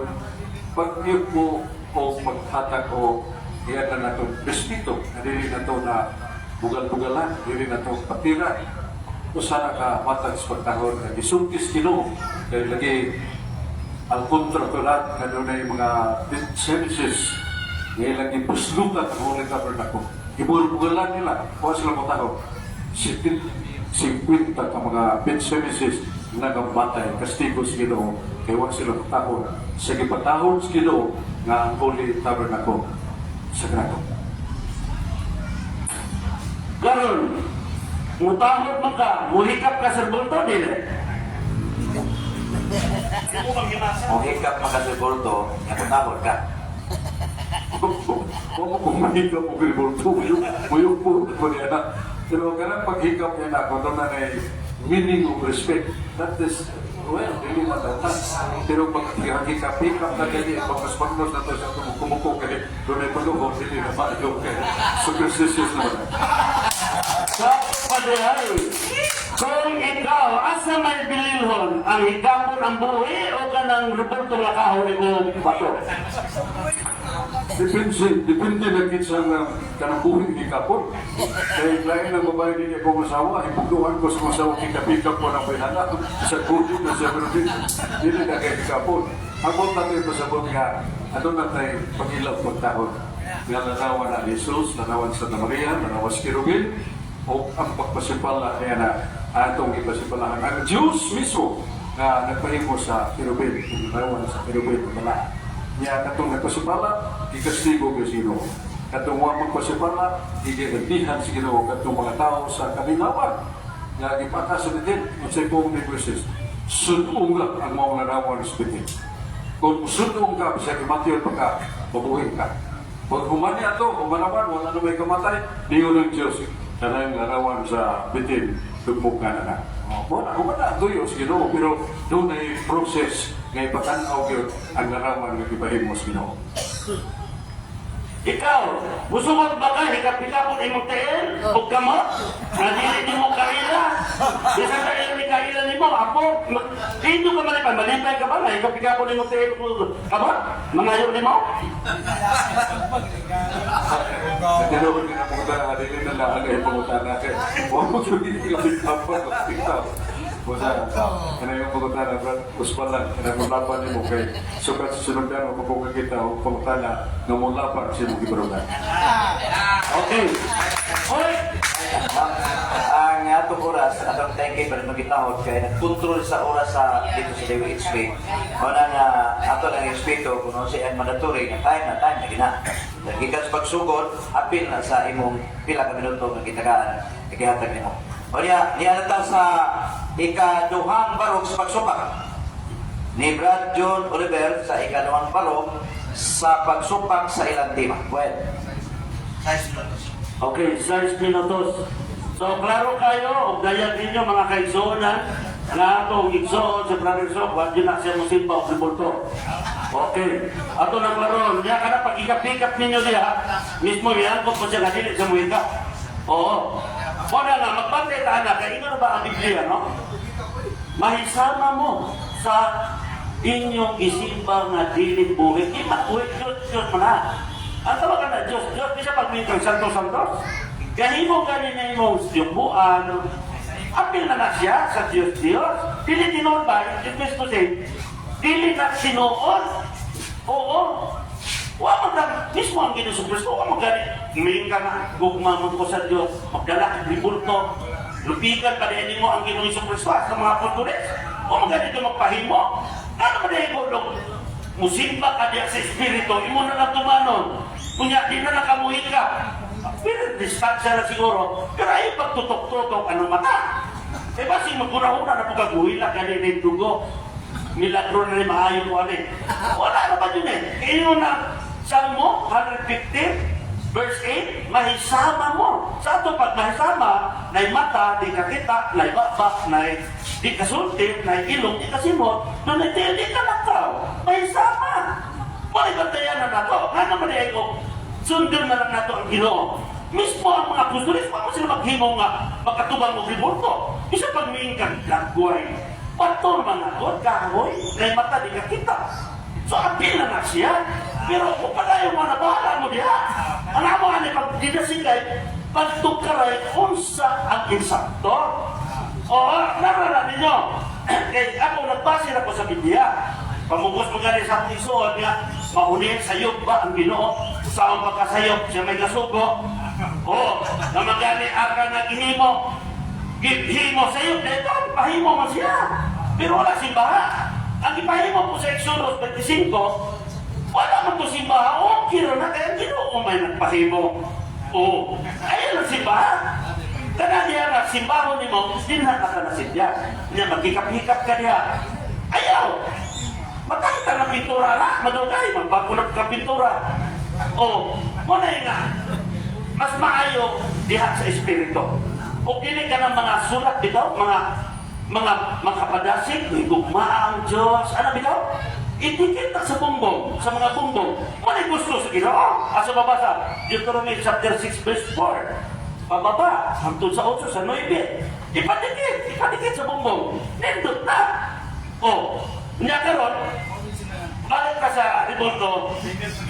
pagyugbo o paghatag o iyan na nato respeto, na dili na to na bugal-bugalan, dili na to patira. Usa na ka matag sa pagtahod nga gisultis Ginoo kay lagi al kontra to lahat nga dunay mga services nga ilang gipuslukan ang Holy Tabernacle. Gibulbugalan nila, wa sila motahod. 50 ka mga bed services nagamatay, kastigo sa Ginoo kay wa sila motahod sa gipatahod sa Ginoo nga ang Holy Tabernacle sagrado. Karon, mutahod man ka, muhikap ka sa bulto, dili? Kung hikap man ka sa bulto, nga kutahod ka. Wa mo kung mahikap o rebulto, muyok po ko niya na. Pero kanang paghikap niya na, kung doon na na meaning of respect, that is, well, dili na datan. Pero pag hikap-hikap na kaya, pag mas magnos na to sa kumuko kaya, doon ay paluhod, dili na maayo kaya. Superstitious naman. Sa padihay, kung ikaw, asa may bililhon, ang hikapon ang buhi o kanang rebulto nga kahoy o bato? Depende, depende na kitsa nga kanang buhi ni kapon. Kaya lain ang babae din akong asawa, ipugduhan ko sa mga asawa, kikapikap ko ng bayhana. Sa buhi na siya, pero di, dili na kay kapon. Ang buong natin pasabot nga, ano na tayo pag-ilap pagtahod. Nga larawan na Jesus, larawan sa Santa Maria, larawan sa Kerubin, o ang pagpasipala niya na atong ipasipalahan. Ang Diyos mismo nga nagpahimo sa Kerubin, larawan sa Kerubin, wala niya katong nagpasipala, gikastigo kay Ginoo. Katong wa magpasipala, gigagantihan sa Ginoo katong mga tao sa kamingawan nga gipaka sa bitin unsay buong ni Moises. Sununga ang maong larawan sa bitin. Kung sunong ka, bisag imatiyon pa ka, mabuhi ka. Pag humani ato, humanaman, wala na may kamatay, niyo ng Diyos, kanang larawan sa bitin, dugmok ka na na. Wala, humana, tuyo sa Ginoo, pero doon ay process nga ipatanaw gyud ang larawan nga gibahimo sa Ginoo. Ikaw, musugot ba ka, hikap-hikapon imong tiil o kamot? Nga dili nimo kaila? Bisan kaila ni kaila nimo, apo, hindi ka malipay, malipay ka ba? Nga hikap-hikapon imong tiil o kamot? Mangayo nimo? Tinuod nga pangutana, dili na lang ang pangutana kay wa mo gyud hikap-hikapon hikap. Busa, kana yung pangutana, brad, uspan lang, kana mulapan nimo kay sukat sa sunugdan mo kung kita og pangutana nga mulapan sa imong gibarugan. Okay. Hoy, Ang ato atong oras, atong timekeeper magitahod kay nagkontrol sa oras sa dito sa DOHP. Mao na nga ato lang respeto kung unsa ang mandatory nga time na time na gina. Gikan sa pagsugod, apil na sa imong pila ka minuto nga gitagaan, gihatag nimo. O niya, niya na ta sa ikaduhang barog sa pagsupak ni Brad John Oliver sa ikaduhang barog sa pagsupak sa ilang tema. Well, Okay, 6 minutos. So, klaro kayo, og dayag ninyo mga kaigsuonan, nga atong igsuon si Brother Sok, wa gyud na siya mosimba og rebulto. Okay. Ato na klaro, niya kana pag ikap-ikap ninyo diha, mismo giangkot mo siya nga dili sa muhika. Oo. Wala nga, magbantay ta na, kay ingon ba ang Biblia, no? Mahisama mo sa inyong isimba nga dili buhit. Di mabuhit, Diyos, Diyos mo na. Ang tawag na Diyos, Diyos, di siya pagmintang Santo Santos. Gahimo gani na imong siyumbuan. Apil na na siya sa Diyos, Diyos. Dili tinuod ba? Diyos to say, dili na tinuod. Oo. Wa man ta mismo ang Ginoo Kristo, wa man gani miing ka nga gugma mo ko sa Dios, magdala kag ribulto. Lupigan pa din mo ang Ginoo Kristo sa mga apostoles. Wa man gani ka magpahimo. Ano man dahil ko musimba ka diya sa espiritu, imo na lang tumanon. Kunya, di na nakamuhi ka. Pero distansya na siguro. Pero ay pagtutok-tutok, anong mata? Eh basing magkunahuna na pagkaguhila gani na yung dugo. Milagro na rin maayo ko ano eh. Wala na ba yun eh? Kaya na Salmo 115, verse 8, mahisama mo. Sa ato pag mahisama, nay mata, di ka kita, nay baba, nay di ka sulti, nay ilong, di ka simot, doon ay di ka lakaw. Mahisama. Wala bantayan na nato. Nga naman ay ko, sundon na lang nato ang Ginoo. Mismo ang mga apostoles, paano sila maghimo nga makatubang og rebulto? Isa pag miing kang gagway. Pator mga god, kahoy, nay mata di ka kita. So apil na na siya. Pero kung padayon mo na bahala mo diha. Ang amo ani pag dinasigay, pagtukaray unsa ang insakto. Oo, narara ninyo. Kay ako nagbase na ko sa Biblia. Pamugos mo gani sa akong isuod nga, maunihin sayop ba ang Ginoo? Sa ang pagkasayop, siya may kasugo. Oo, na magani aka naghihimo. Gihimo sayop, dito, pahimo mo siya. Pero wala simbaha. Ang ipahimo po sa Exodus 25, wala man to simbaha. Okay ra na, kaya ang Ginoo may nagpahimo. Oo, ayun ang simbaha. Kana diha nga simbahon nimo, dinha ka na sidya. Nya maghikap-hikap ka diha. Ayaw. Makita na pintura na, madugay, magbago na ka pintura. O, mo na nga, mas maayo diha sa espiritu. O dili ka ng mga sulat bitaw, mga makapadasig, higugma ang Diyos, ano bitaw? Itikita sa bumbong, sa mga bumbong. Mo na gusto sa Ginoo. Asa babasa? Deuteronomy chapter 6 verse 4. Pababa, hangtod sa 8, sa 9. Ipadikit, ipadikit sa bumbong. Nindot na. O, niya karon, balik ka sa rebulto,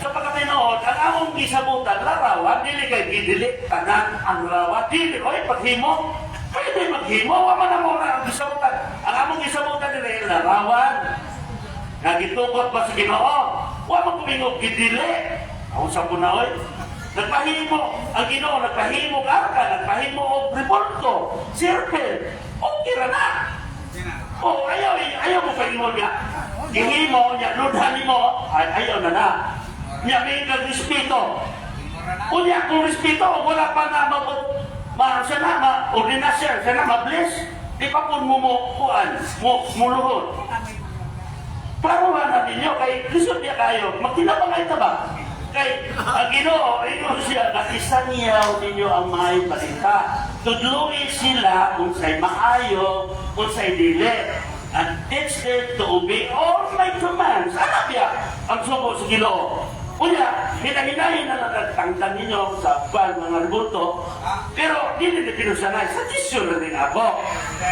sa pagkatinood, ang among gisabutan, larawan, dili kay gidili, tanan ang larawan, dili, oy, paghimo, pwede maghimo, wa man ang mga ang gisabutan. Ang among gisabutan dili, larawan, nga gitugot ba sa Ginoo? Wa man kumingog gidili. Ako sa punaoy. Nagpahimo ang Ginoo, nagpahimo og arka, nagpahimo og rebulto, circle. Okay ra na. Oh, ayaw, ayaw mo paingon nga. Gihimo, nya ludha nimo, ay, ayaw na na. Nya may kag respeto. Unya kung respeto, wala pa na ma, ma siya na, ma, ordinasya, siya na ma-bless. Di pa po mo mo, kuan, mo, muluhod. Klaruhan na ninyo, kay lisod niya kayo, magtinabangay ta ba? Kay ang Ginoo, ingon siya, nakisanyaw ninyo ang maayong balita. Tudlui sila unsay maayo, unsay dili. And teach them to obey all my commands. Ano biya ang sugo sa Ginoo? Unya, hinahinahin na lang nagtangtang ninyo sa buwan mga rebulto, pero dili na pinusanay, sa desisyon na rin ako.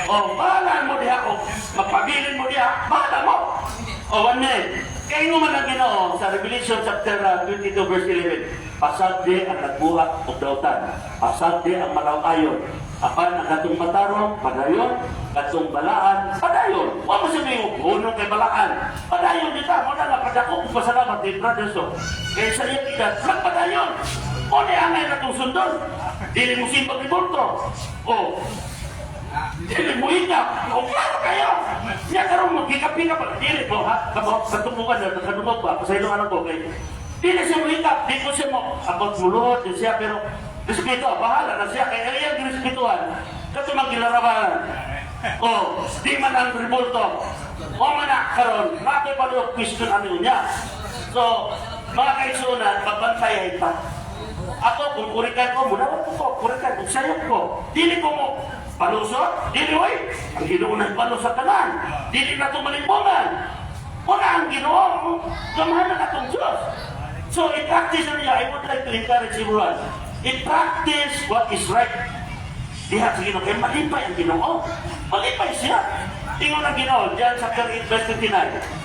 O, bahala mo diha, o magpabilin mo diha, bahala mo. O, one minute. Kaya nga man ang Ginoo sa Revelation chapter 22 verse 11, pasagdi ang nagbuhat og dautan, pasagdi ang malaw-ayon, apan ang katong matarong, padayon, katong balaan, padayon. Wa mo sabihin, hunong kay balaan. Padayon dita, mo na nga padako kung pasalamat ni Brother So. Kaya sa iya kita, magpadayon. O ni angay na itong sundon. Dili mo simbag ni Bulto. O, Dili mo hikap. O klaro kayo. Niya karon mo hikap-hikap. Dili mo ha. Kamo sa tumukan na nakadungog ba. Pasaylo anak ko kay. Dili siya mo hikap. Di ko siya mo abot muluhod din siya pero respeto, bahala na siya kay iyang girespetuhan. Kato man gilarawan. O, di man ang rebulto. O man na karon, nakoy pa question ano niya. So, mga kaigsunan, magbantay ay ta. Ako, kung kurikan ko, muna ko ko, kurikan, kung sayop ko. Dili ko mo palusot, dili oy. Ang Ginoo nagbalos sa tanan. Dili na ito malimbungan. Una ang Ginoo, gamahan na atong Diyos. So, i-practice na niya. I would like to encourage everyone. I-practice what is right. Diha sa Ginoo, kay malipay ang Ginoo. Malipay siya. Ingon ang Ginoo, diyan sa 8 verse 29.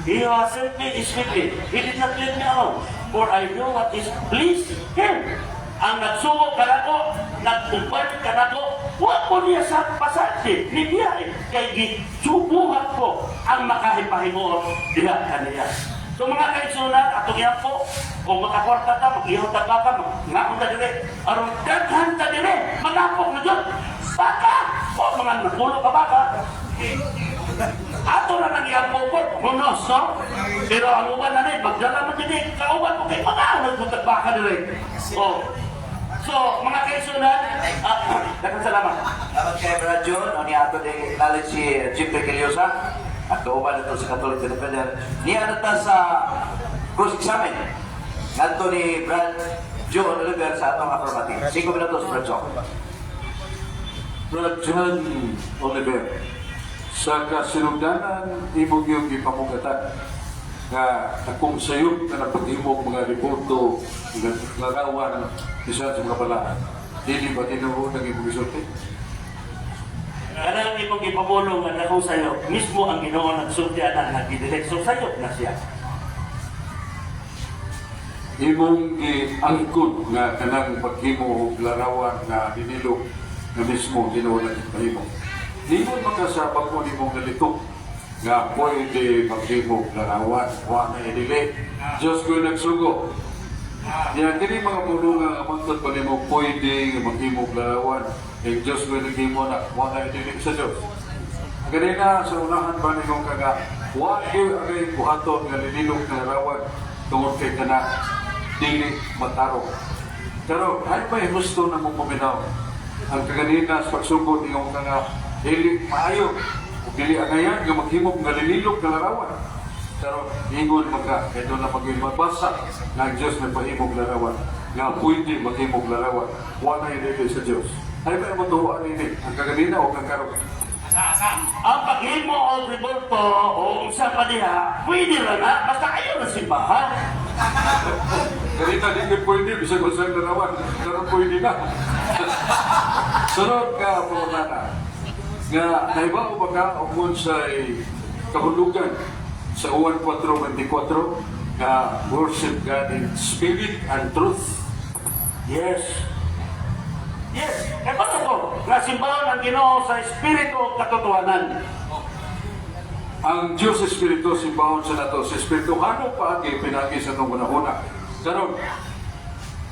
He who has sent me is with me. He did not leave me alone, for I know what is please him. Ang nagsugo kanako, nag-uban kanako, wa ko niya sa pasante, ni biya eh. Kay gisubuhat ko ang makahipahimuot diha kaniya. So mga kaigsunan, atong po, kung makakwarta ta, mag-ihaw ta baka, mag-ngaon ta dire, aron daghan ta dire, manapok na dyan. Baka! O mga nagulo ka baka. Ato na nang iyang pukot, hunos, no? Pero ang uban na rin, magdala mo din, kauban mo kay mga nagutag baka dire. Oh. So, mga kaigsunan, daghang salamat. Salamat kay Brad John. O niya ato din acknowledge si Jeffrey Caliosa at kauban ito sa Catholic Defender. Niya na ta sa cross examine. Ngadto ni Brad John Oliver sa atong affirmative. 5 minutos, Brad John. Brad John Oliver, sa kasinugdanan imong iyong gipamugatan nga akong sayop na napaghimog mga rebulto nga larawan isa sa mga balaan. Dili ba tinuod ang imong gisulti? Kanang imong gipamulong nga dako sayo, mismo ang Ginoo nagsulti ana nga gidirekso sayop na siya. Imong giangkon nga kanang paghimo og larawan nga dinilo nga mismo Ginoo na gipahimo. Ningon man ka sa bag-o nimong nalito nga pwede maghimo og larawan, wa na dili. Diyos ko nagsugo. Ya kini mga pulungan nga mangtod pa nimo pwede nga maghimo og larawan. Ang Diyos ko naghimo na wa na dili sa Diyos. Ganina sa unahan ba nimong kaga wa gyud agay buhaton nga linilok nga larawan tungod kay kana dili matarong. Pero ay may gusto na mong paminaw. Ang kaganina sa pagsugod niyong kanga dili maayo ug dili angayan nga maghimog nga linilok nga larawan. Pero ingon man ka kay doon na maging mabasa nga ang Diyos nagpahimog larawan nga pwede maghimog larawan. Wa na dili sa Diyos. Ay may matuwa nini ang kaganina o ang karon. Ang paghimo og rebulto o unsa pa diha, pwede ra na basta ayaw na simbahan. Ganina di kayo pwede, bisag unsang larawan, pero pwede na. Sunod ka, Pangutana, nga nahibaw ba ka og unsay kahulugan sa Juan 4:24 nga worship God in spirit and truth? Yes. Yes, kay basta ko nga simbahan ang Ginoo sa espiritu ug katotohanan. Ang Diyos Espiritu simbahon sa nato sa Espiritu hano paagi pinagi sa atong hunahuna. Karon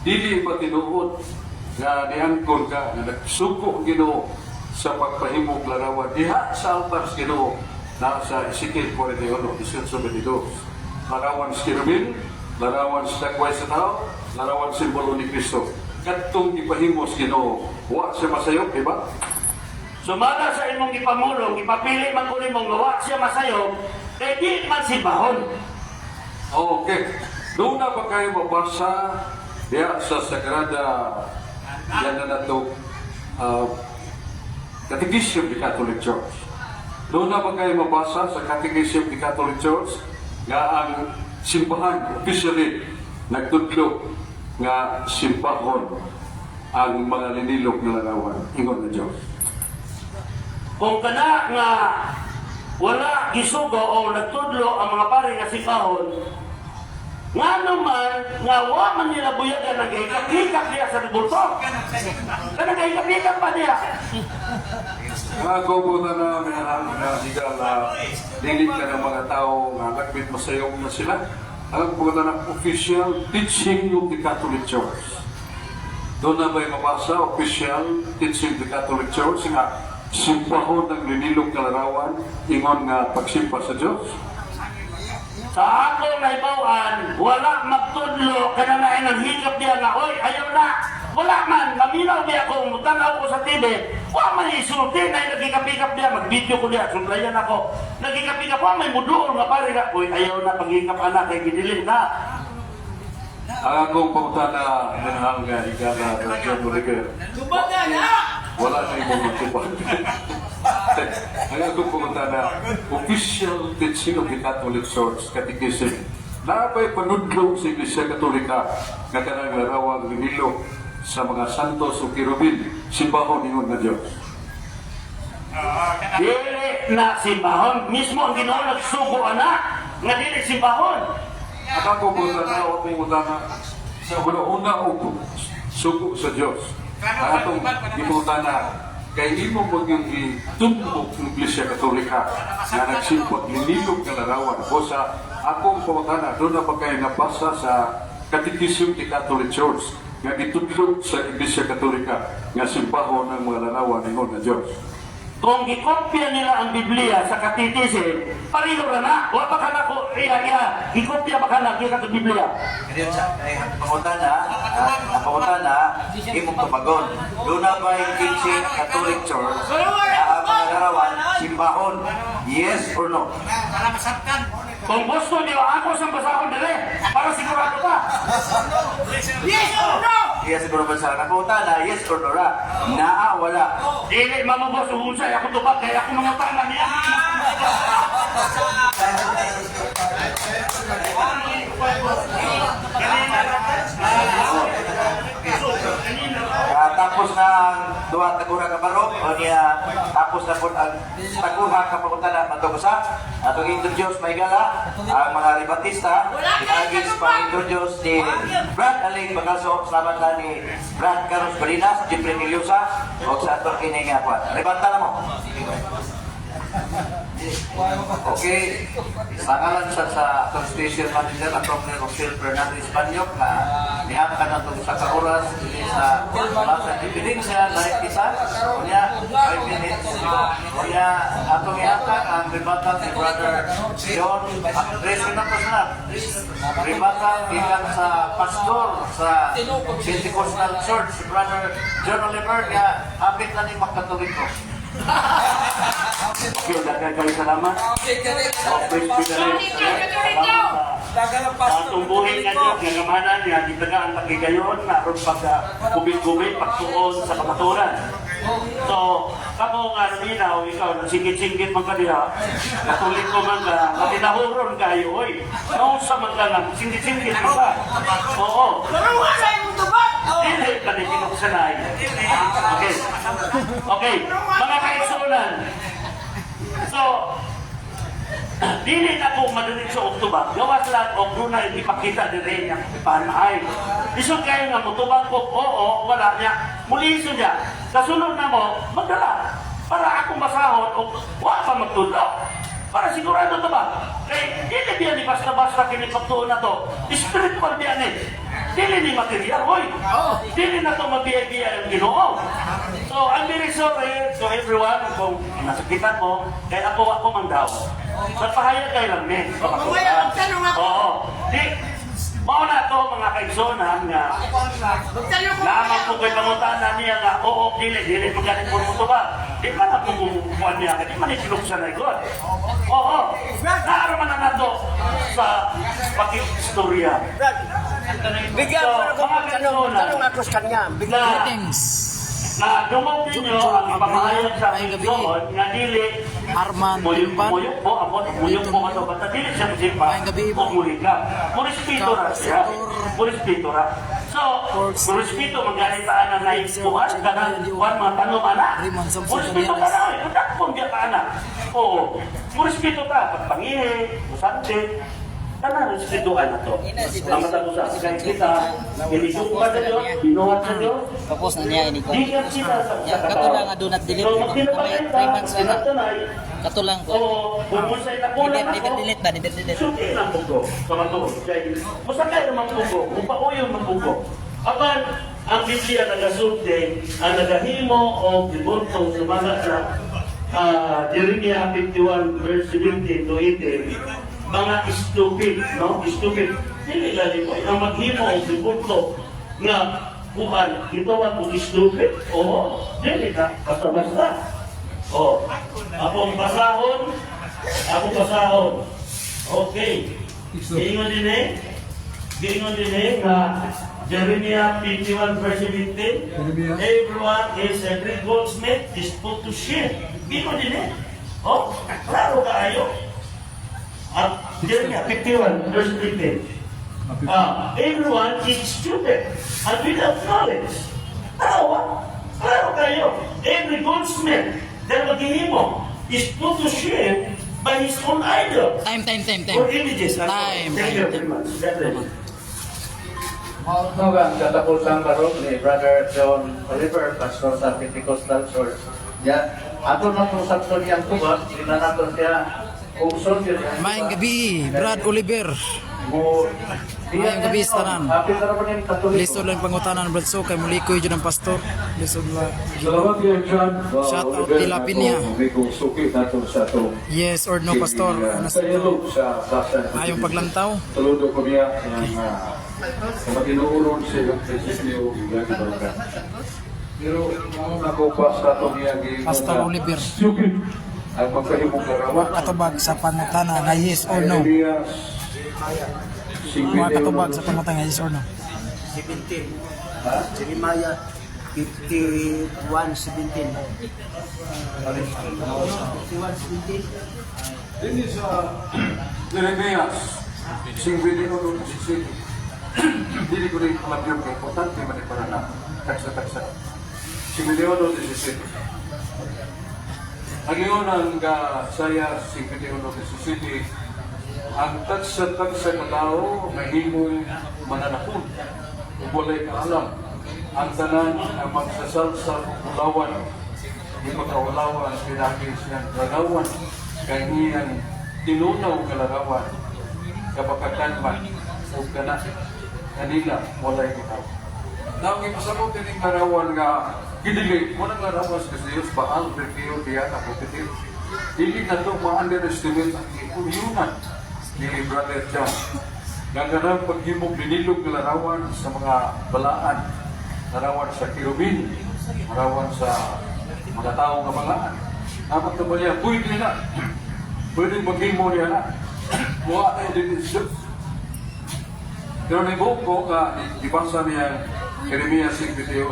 dili ba tinuod nga niangkon ka nga nagsuko ang Ginoo sa pagpahimog larawan diha sa altar sa Ginoo na sa Ezekiel 41, 18-22. Larawan sa kerubin, larawan sa dagway sa tao, larawan simbolo ni Kristo. Kadtong gipahimo sa Ginoo, wa siya masayop, di ba? Sumala sa imong gipamulong, gipapili man ko nimo nga wa siya masayop, kay di man simbahon. Okay. Doon na ba kayo mabasa diya sa Sagrada yan na nato Catechism of the Catholic Church. Doon na ba kayo mabasa sa Catechism of the Catholic Church nga ang simbahan officially nagtudlo nga simbahon ang mga linilok na larawan ingon ng Diyos. Kung kana nga wala gisugo o nagtudlo ang mga pare nga simbahon, nga naman nga wa man nila buyagan ang hikap-hikap niya sa rebulto. Kana gahikap-hikap pa niya. Mga kubo na na minahal na higala, dili ka ng mga tao nga lagbit masayong na sila. Ang kubo na official teaching of the Catholic Church. Doon na ba'y mabasa official teaching of the Catholic Church nga simbahon ang ninilog nga larawan ingon nga pagsimba sa Dios? Sa akong naibawan, wala magtudlo kana na nang hikap diya nga, "Oy, ayaw na." Wala man, maminaw biya ako, mutanaw ko sa TV, wa man isulti na nagikap-hikap diya, mag-video ko diya, sumplayan ako. Nagikap-hikap, wa may muduol nga pare nga, "Oy, ayaw na paghikap anak, kay gidilin na." Ang akong pangutana minahal nga higala, Brad John Oliver. Wala na imong matubag. Ang akong pangutana, official teaching of the Catholic Church, Catechism, naa ba'y panudlo sa Iglesia Katolika nga kanang larawan linilo sa mga santos o kerubin, simbahon ingon nga Dios? Dili na simbahon. Mismo ang Ginoo nagsugo ana nga dili simbahon. Ang akong pangutana, o pangutana, sa una-una o sugo sa Dios. Ang atong ipangutana, kay imo magyang gitumbok ng Iglesia Katolika nga nagsimpag linilog nga larawan o sa akong pangutana, duna ba kay nabasa sa Catechism of the Catholic Church nga gitudlo sa Iglesia Katolika nga simbahon ang mga larawan ingon nga Dios? Kung gikopya nila ang Biblia sa Catechism, pareho ra na. Wa pa kana ko iya iya. Gikopya ba kana kita sa Biblia? Kaya sa ay, pangutana, ang pangutana, imong tubagon. Duna ba yung teaching Catholic Church na ang mga larawan, simbahon? Yes or no? Para masaktan. Kung gusto niyo, ako sang basahon dire para sigurado ka. Yes or no? Yes or no ba sa ang pangutana, yes or no ra? Naa, wala. Dili mamubos unsay ako tubag kay ako mangutana niya. Tapos na ang duha tagura ka barok o niya tapos na po ang tagura ka pangutana matong usa atong introduce may gala ang mga rebatista pinagi sa pag-introduce ni Brad Aling Bagaso, salamat na ni Brad Carlos Barinas, Jeffrey Niliosa o sa atong kini nga kwan. Rebata na mo. Okay, sa ngalan sa atong station manager, atong ni Rochelle Fernandez Banyok na nihamkan atong sa ka oras dinhi sa Plaza Independencia, live kita, unya 5 minutes. Unya atong ihatag ang rebata ni Brother John, 3 minutos na. Rebata gikan sa pastor sa Pentecostal Church, si Brother John Oliver, nga hapit na ni magkatoliko. Okay, daghan kayo salamat. Oh, praise be the Lord. Salamat sa atong buhi nga Diyos, nga gamanan niya, gitagaan pagigayon, na aron pagka kubit-kubit, pagtuon sa kamaturan. So, kamo nga naminaw, ikaw, singit-singit man ka diha, Katoliko man ka, matinahuron kayo, oy. Nausa man ka nga, singit-singit man ka. Oo. Tulungan sa imong tubag! Dili pa ni pinuksanay. Okay. Okay. Mga kaigsuonan. So, dili na ko madiretso og tubag. Gawas lang og dunay ipakita dire niya panay. Lisod kayo nga mutubag ko, oo, wala niya. Muliso niya. Kasunod na mo, magdala. Para akong basahon og wa pa magtudlo. Para sigurado to ba? Kay dili biya ni basta-basta kini pagtuon na to. Spiritual biya ni. Dili ni material, hoy. Dili na to mabiya-biya ang Ginoo. So, I'm very sorry to everyone kung nasakitan mo, kay ako ako man daw. Nagpahayag kay lang ni. Mamaya, magtanong ako. Oo. Di, mao na to mga kaigsonan nga Magtanong ko. Naman po kay pangutana niya nga, oo, dili, dili, magaling po mo ba? Di man ako kumukuha niya, di man isinuksan na God. Oo, naaraman na nato sa pakistorya. Bigyan So, ko na kung mga tanong, kaigsunan, tanong ako sa kanya. Bigyan na, Greetings. na dumog ninyo ang ipamahayag sa Maayong gabi. igsoon nga dili Arman muyok Timban. muyok po ako muyok po kato basta dili siya musimba Maayong gabi po. o muhika murespeto ra siya murespeto ra, so murespeto magganitaan na naikuan kanang kuan mga tanong ana Raymond Samson murespeto ka Canelas. na oy kung diya ka ana, oo, murespeto ta pagpangihi musante tanan respetuhan na to ang matag usa kay kita ginigugma sa Dios, binuhat sa Dios. Tapos na niya ini ko. Gikan sila sa Ya, sa kato lang nga do not delete. So, May magtinabangay ta, 3 months na. tinatanay, Kato lang ko. o kung unsay nakulang Delete, ako, delete, delete ba? Delete, delete. sulti lang pugo sa matuod. Kay musakay naman pugo, mupauyon man pugo. Apan, Ang Biblia nagasulti ang nagahimo og rebulto sumala sa Jeremiah 51 verse 17 to 18, mga stupid, no? Stupid. Dili gani ko ang maghimo og rebulto nga kuan gitawag og stupid. Oo, dili ka basta-basta. Oh, akong basahon, akong basahon. Okay. Giingon din eh. Giingon din eh nga Jeremiah 51 verse 17. Jeremiah. Everyone is a great goldsmith is put to shame. Giingon din eh. Oh, klaro kaayo. At Jeremiah 51 verse 15. Everyone is stupid and without knowledge. Tao, klaro kaayo. Every goldsmith that maghihimo is put to shame by his own idol Time, time, time, time. or images. Time, Thank you time, very much. God bless. Mao ang katapusan karon ni Brother John Oliver, pastor sa Pentecostal Church. Ya, ato na po sa niyang tubag, di na nato siya ugson yun. Maayong gabi, Brad Oliver. Mo Maayong gabi, tanan. Happy na naman yung Katoliko. Lisod lang pangutanan, Brad So, kay mulikoy dyan ang pastor. Lisod lang. Salamat kay John. Shout out Tila Pinya. May suki nato sa atong Yes or no, pastor? Ano sa Dialog sa basa. Ayong paglantaw. Saludo ko niya ang matinuuron sa iyong prinsipyo iyang ibarangay. Pero ang ako pa sa atong iyang giingon Pastor na Oliver. stupid ang magkahimong larawan. Katubag sa pangutana na yes or no. Jeremias Mga katubag sa pangutana yes or no. 17. Jeremiah 51, 17. 51, 17. Ini sa Jeremias 51:17. Dili ko rin alam yun kay importante man para na taksa-taksa. 51:17. Ang iyon ang saya 51:17, ang tagsa-tagsa ka tao mahimoy mananakon ug walay kaalam. Ang tanan ang magsasalsa ug ulawan di makawalawan pinagi siyang larawan kay iyang tinunaw nga larawan kapakakan man ug kana kanila walay gitaw. Now, ang ipasabot din larawan nga gidili, mo nang larawan sa Diyos, Baal, Berkeo, Diana, Jupiter. Dili na to ma-underestimate ang iuyunan ni Brother John. Nga kanang paghimog dinilog nga larawan sa mga balaan, larawan sa kerubin, larawan sa mga tao nga balaan. Dapat na ba niya, pwede na. Pwede maghimo niya na. Mukha tayo din siya. Pero nabuo ko nga, gibasa niya Jeremiah 51:17.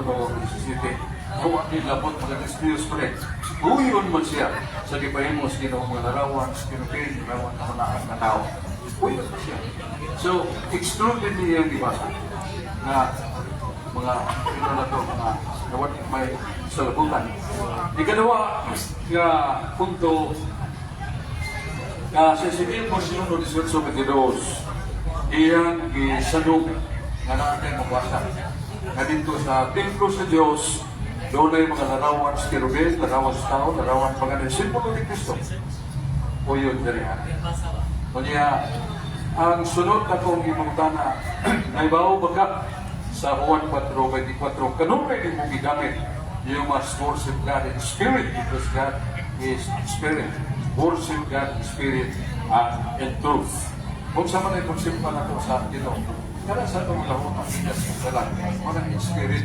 Huwag ni labot mga Diyos pa rin. Uyon man siya sa gipahimo sa Ginoo mga larawan, sa Ginoo larawan na mga na tao. Uyon man siya. So, excluded niya ang gibasa na mga ino na to, mga nawat may salabutan. Ikalawa nga punto nga sa Ezekiel 41:18:22, iyang gisanog nga natin mabasa nga dito sa templo sa Dios doon ay mga larawan sa kerubin, larawan sa tao, larawan pa nga simbolo ni Kristo. O yun diri ha. Unya, ang sunod na kong imong tana, naibaw ba ka sa Juan 4:24, kanunay nimo gigamit? You must worship God in spirit because God is spirit. Worship God in spirit and in truth. Kung sa man ay konsepto na to sa Ginoo, kana sa atong lahot ang inyas ng dalan, wala in spirit.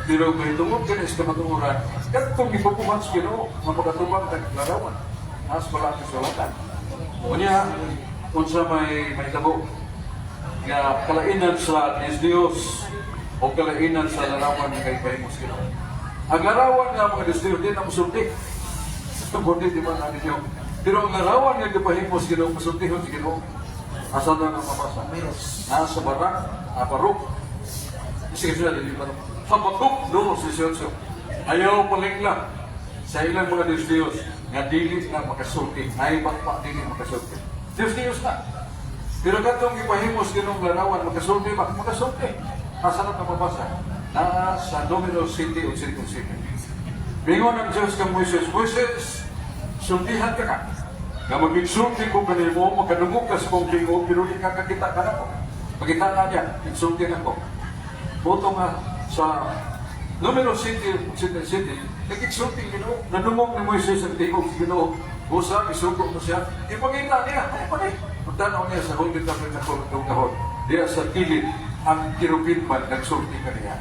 Pero kay tungod kini sa kamatuoran, kadtong gipapuman sa Ginoo, nga makatubang kag larawan, as wala ang kasulatan. Unya, unsa may mahitabo nga kalainan sa Diyos Diyos o kalainan sa larawan nga kay pahimo sa Ginoo. Ang larawan nga mga Diyos Diyos di na musulti. Tungod di ba na ninyo? Pero ang larawan nga gipahimo sa Ginoo, musultihon sa Ginoo. Asa na nga mabasa? Nasa barak, Baruk. Sige sila, di ba? Habakuk 2:18. Ayaw palingla sa ilang mga Diyos Diyos nga dili na makasulti. Ay pa dili makasulti. Diyos Diyos na. Pero katong ipahimos Ginoong larawan, makasulti ba? Makasulti. Asa na mabasa? Na sa Numero 7:87. Bingon ang Diyos kang Moises, "Moises, sultihan ka ka. Nga mag-insulti ko kanimo, makadungog ka sa kong tingog, pero di ka kakita ka nako. Makita na niya, insulti na ko." Boto nga, Sa Numero 7, 87, nag-exulti Ginoo. Nadungog ni Moises ang tingog sa Ginoo. Busa, isugo mo siya. Ipakita niya, ay pa ni. Pagtanaw niya sa Holy Tabernacle ng kahon, diya sa kilid, ang kirubin man nagsulti kaniya.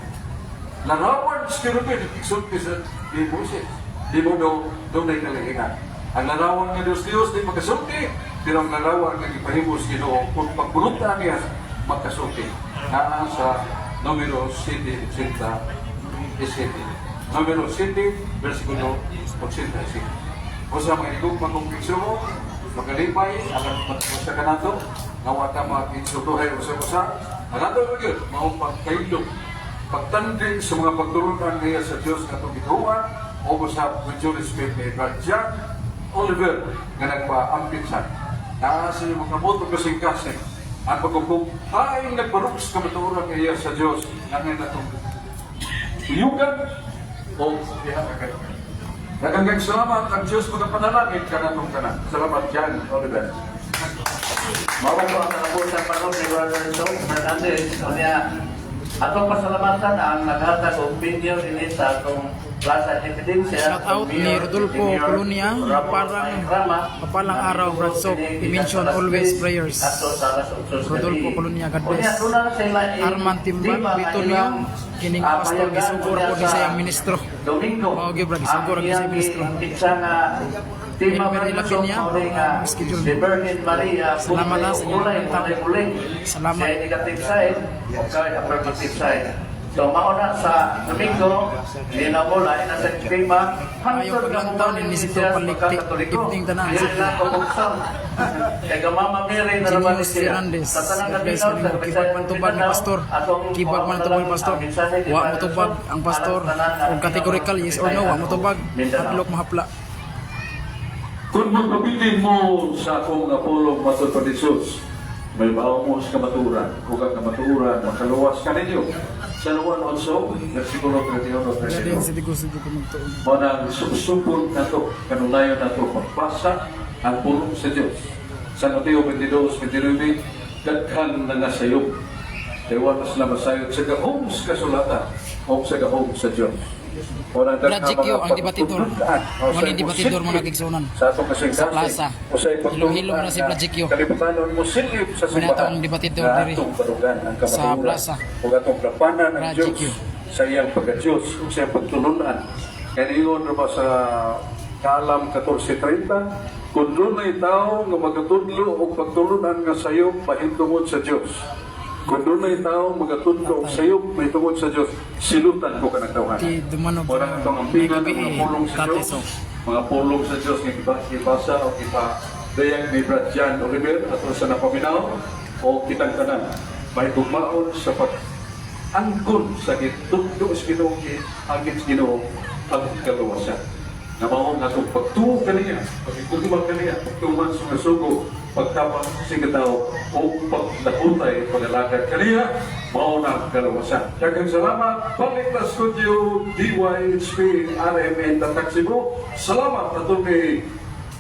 Larawan sa kirubin, nagsulti sa ni Moises. Di mo daw, doon ay kalahingan. Ang larawan nga Diyos Diyos di makasulti, pero ang larawan nga gipahimo sa Ginoo kung pagbulutan niya makasulti. Naa sa Numero 7, 87. Numero 7, versikulo 87. O sa mga higugma kong igsuon, magalipay, alam sa kanato, nga wa ta mag-insultuhay usa-usa, ang ato gyud mao pagkaylo, pagtanding sa mga pagtulunan niya sa Dios nga atong gituohan, o sa with due respect ni Brad John Oliver nga nagpaampin sa naa sa iyong mga kamot o kasing-kasing ang pagkukum ay nagbarugs kamatuoran niya sa Dios nga ngayon atong uyugan o diha ka. Daghang salamat, ang Diyos magapanalangin kanatong tanan. Salamat, John Oliver. Mao po ang katapusan pa ni Brother Joe Fernandez. Unya, atong pasalamatan ang naghatag og video dinhi sa atong Plaza Independencia. Shout out ni Mayor Rodolfo Engineer Colonia, Ramon Rama, mapalang araw, Brad Sok. Dinhi I-mention sa alas always 3, prayers. adto sa alas 8 sa Rodolfo gabi. Colonia, God bless. Unya, doon na sila Arman Timbal, tema nga Bitonio, ilang, kining pastor payagan gisugor unya po ni sa sa iyang ministro. Domingo. Mao gyud, Brad, gisugor Ang ang sa iyang ministro. Kitsa nga tema Elmer de la Brad Sok, Peña, mao ni nga schedule. si Virgin Maria, Salamat, ha, sa inyong kulay, pagtap. kulay, kulay. Salamat. Sa negative side, o kay affirmative side. So mao na sa Domingo, di na mo lain na sa tema. Ayaw paglantaw ni Nisito Palikti. Evening tanan. Dili na ko buksan. Kay ga Mama Mary na naman Genius siya. Fernandez. Sa tanang God bless kalinaw, kanimo. sa Kibag man tubag ni Mindanao, pastor. atong Kibag man tubag ni pastor. ang mensahe ni Wa Padre mo tubag Sol, ang pastor. alang tanan Og categorical yes or no, wa mo tubag. Mindanao. Hadlok mahapla. Kung magpabilin mo sa akong nga pulong matod pa ni Jesus, may bawo mo sa kamatuoran, ug ang kamatuoran makaluwas kaninyo. Sa Juan 8, versikulo 31 Dali 32. sa digos ko magtuon. Mao nang susupon nato, kanunayon nato pagbasa ang pulong sa Dios. Sa Mateo 22:29, daghan na nga sayop. Kay wa na sila masayod sa gahom sa kasulatan o sa gahom sa Dios. Mao nang daghang Brad Jikyo, mga ang debatidor. pagtutudlan o Mao sa ni debatidor mga musilip kigsunan. sa atong kasing-kasing, Sa plaza. o sa ipagtulungan Hilo-hilo na si Brad Jikyo. Kalibutanon mo silip sa Muna simbahan atong debatidor na diri. atong barugan ang Sa kamatuoran plaza. ug atong lapanan ang Brad Dios Jikyo. sa iyang pagka-Diyos ug sa iyang pagtulunan. Kaya niingon ra ba sa Kaalam 14:30, kung dunay tao nga magatudlo og pagtulunan nga sayop mahitungod sa Dios. Kung dunay tao magatudlo og sayop mahitungod sa Dios, silutan ko kanang tawhana. Ti dumanog Wala na itong ampingan may ng mga gabi, pulong sa Tate Diyos. Sok. Mga pulong sa Diyos nga gibasa o dayag ni Brad John Oliver ato sa napaminaw o kitang tanan. May gugmaon sa pag angkon sa gitudlo sa Ginoo angin sa Ginoo ang kaluwasan. Na mao nga atong pagtuo kaniya, pagigugma kaniya, pagtuman sa mga sugo, pagtabang sa katao o paglahutay, pagalakad kaniya, mao na ang kaluwasan. Daghang salamat, Balik na Studio, DYHP, RMN, Tatak Cebu. Salamat ato kay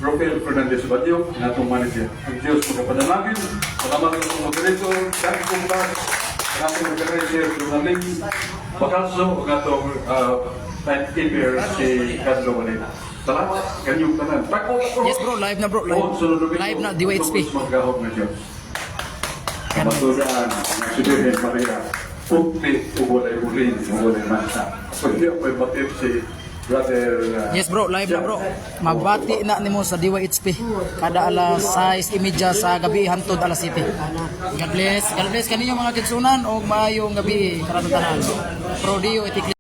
Rafael Fernandez Badio, ang atong manager. Ang Diyos magapanalangin. Salamat sa atong moderator, Dan Kumbas, ang atong organizer, Lunaling Bacalso, ang atong timekeeper, si Carlo Manila. Salamat, kanyong tanan. Tako ako. Yes bro, live na bro, live. Oh, sunod Domingo, Live na DYHP. tungkol sa maggahom na Diyos. Kamaturan, ang si Birhen Maria, puti ug walay ulin, ug walay manta. Pwede ako matip si Brother Yes bro, live na bro. Mabati na nimo sa DYHP kada alas 6:30 sa gabi hantod alas 7. God bless. God bless kaninyo mga kigsunan og maayong gabi karon tanan. Pro Dio et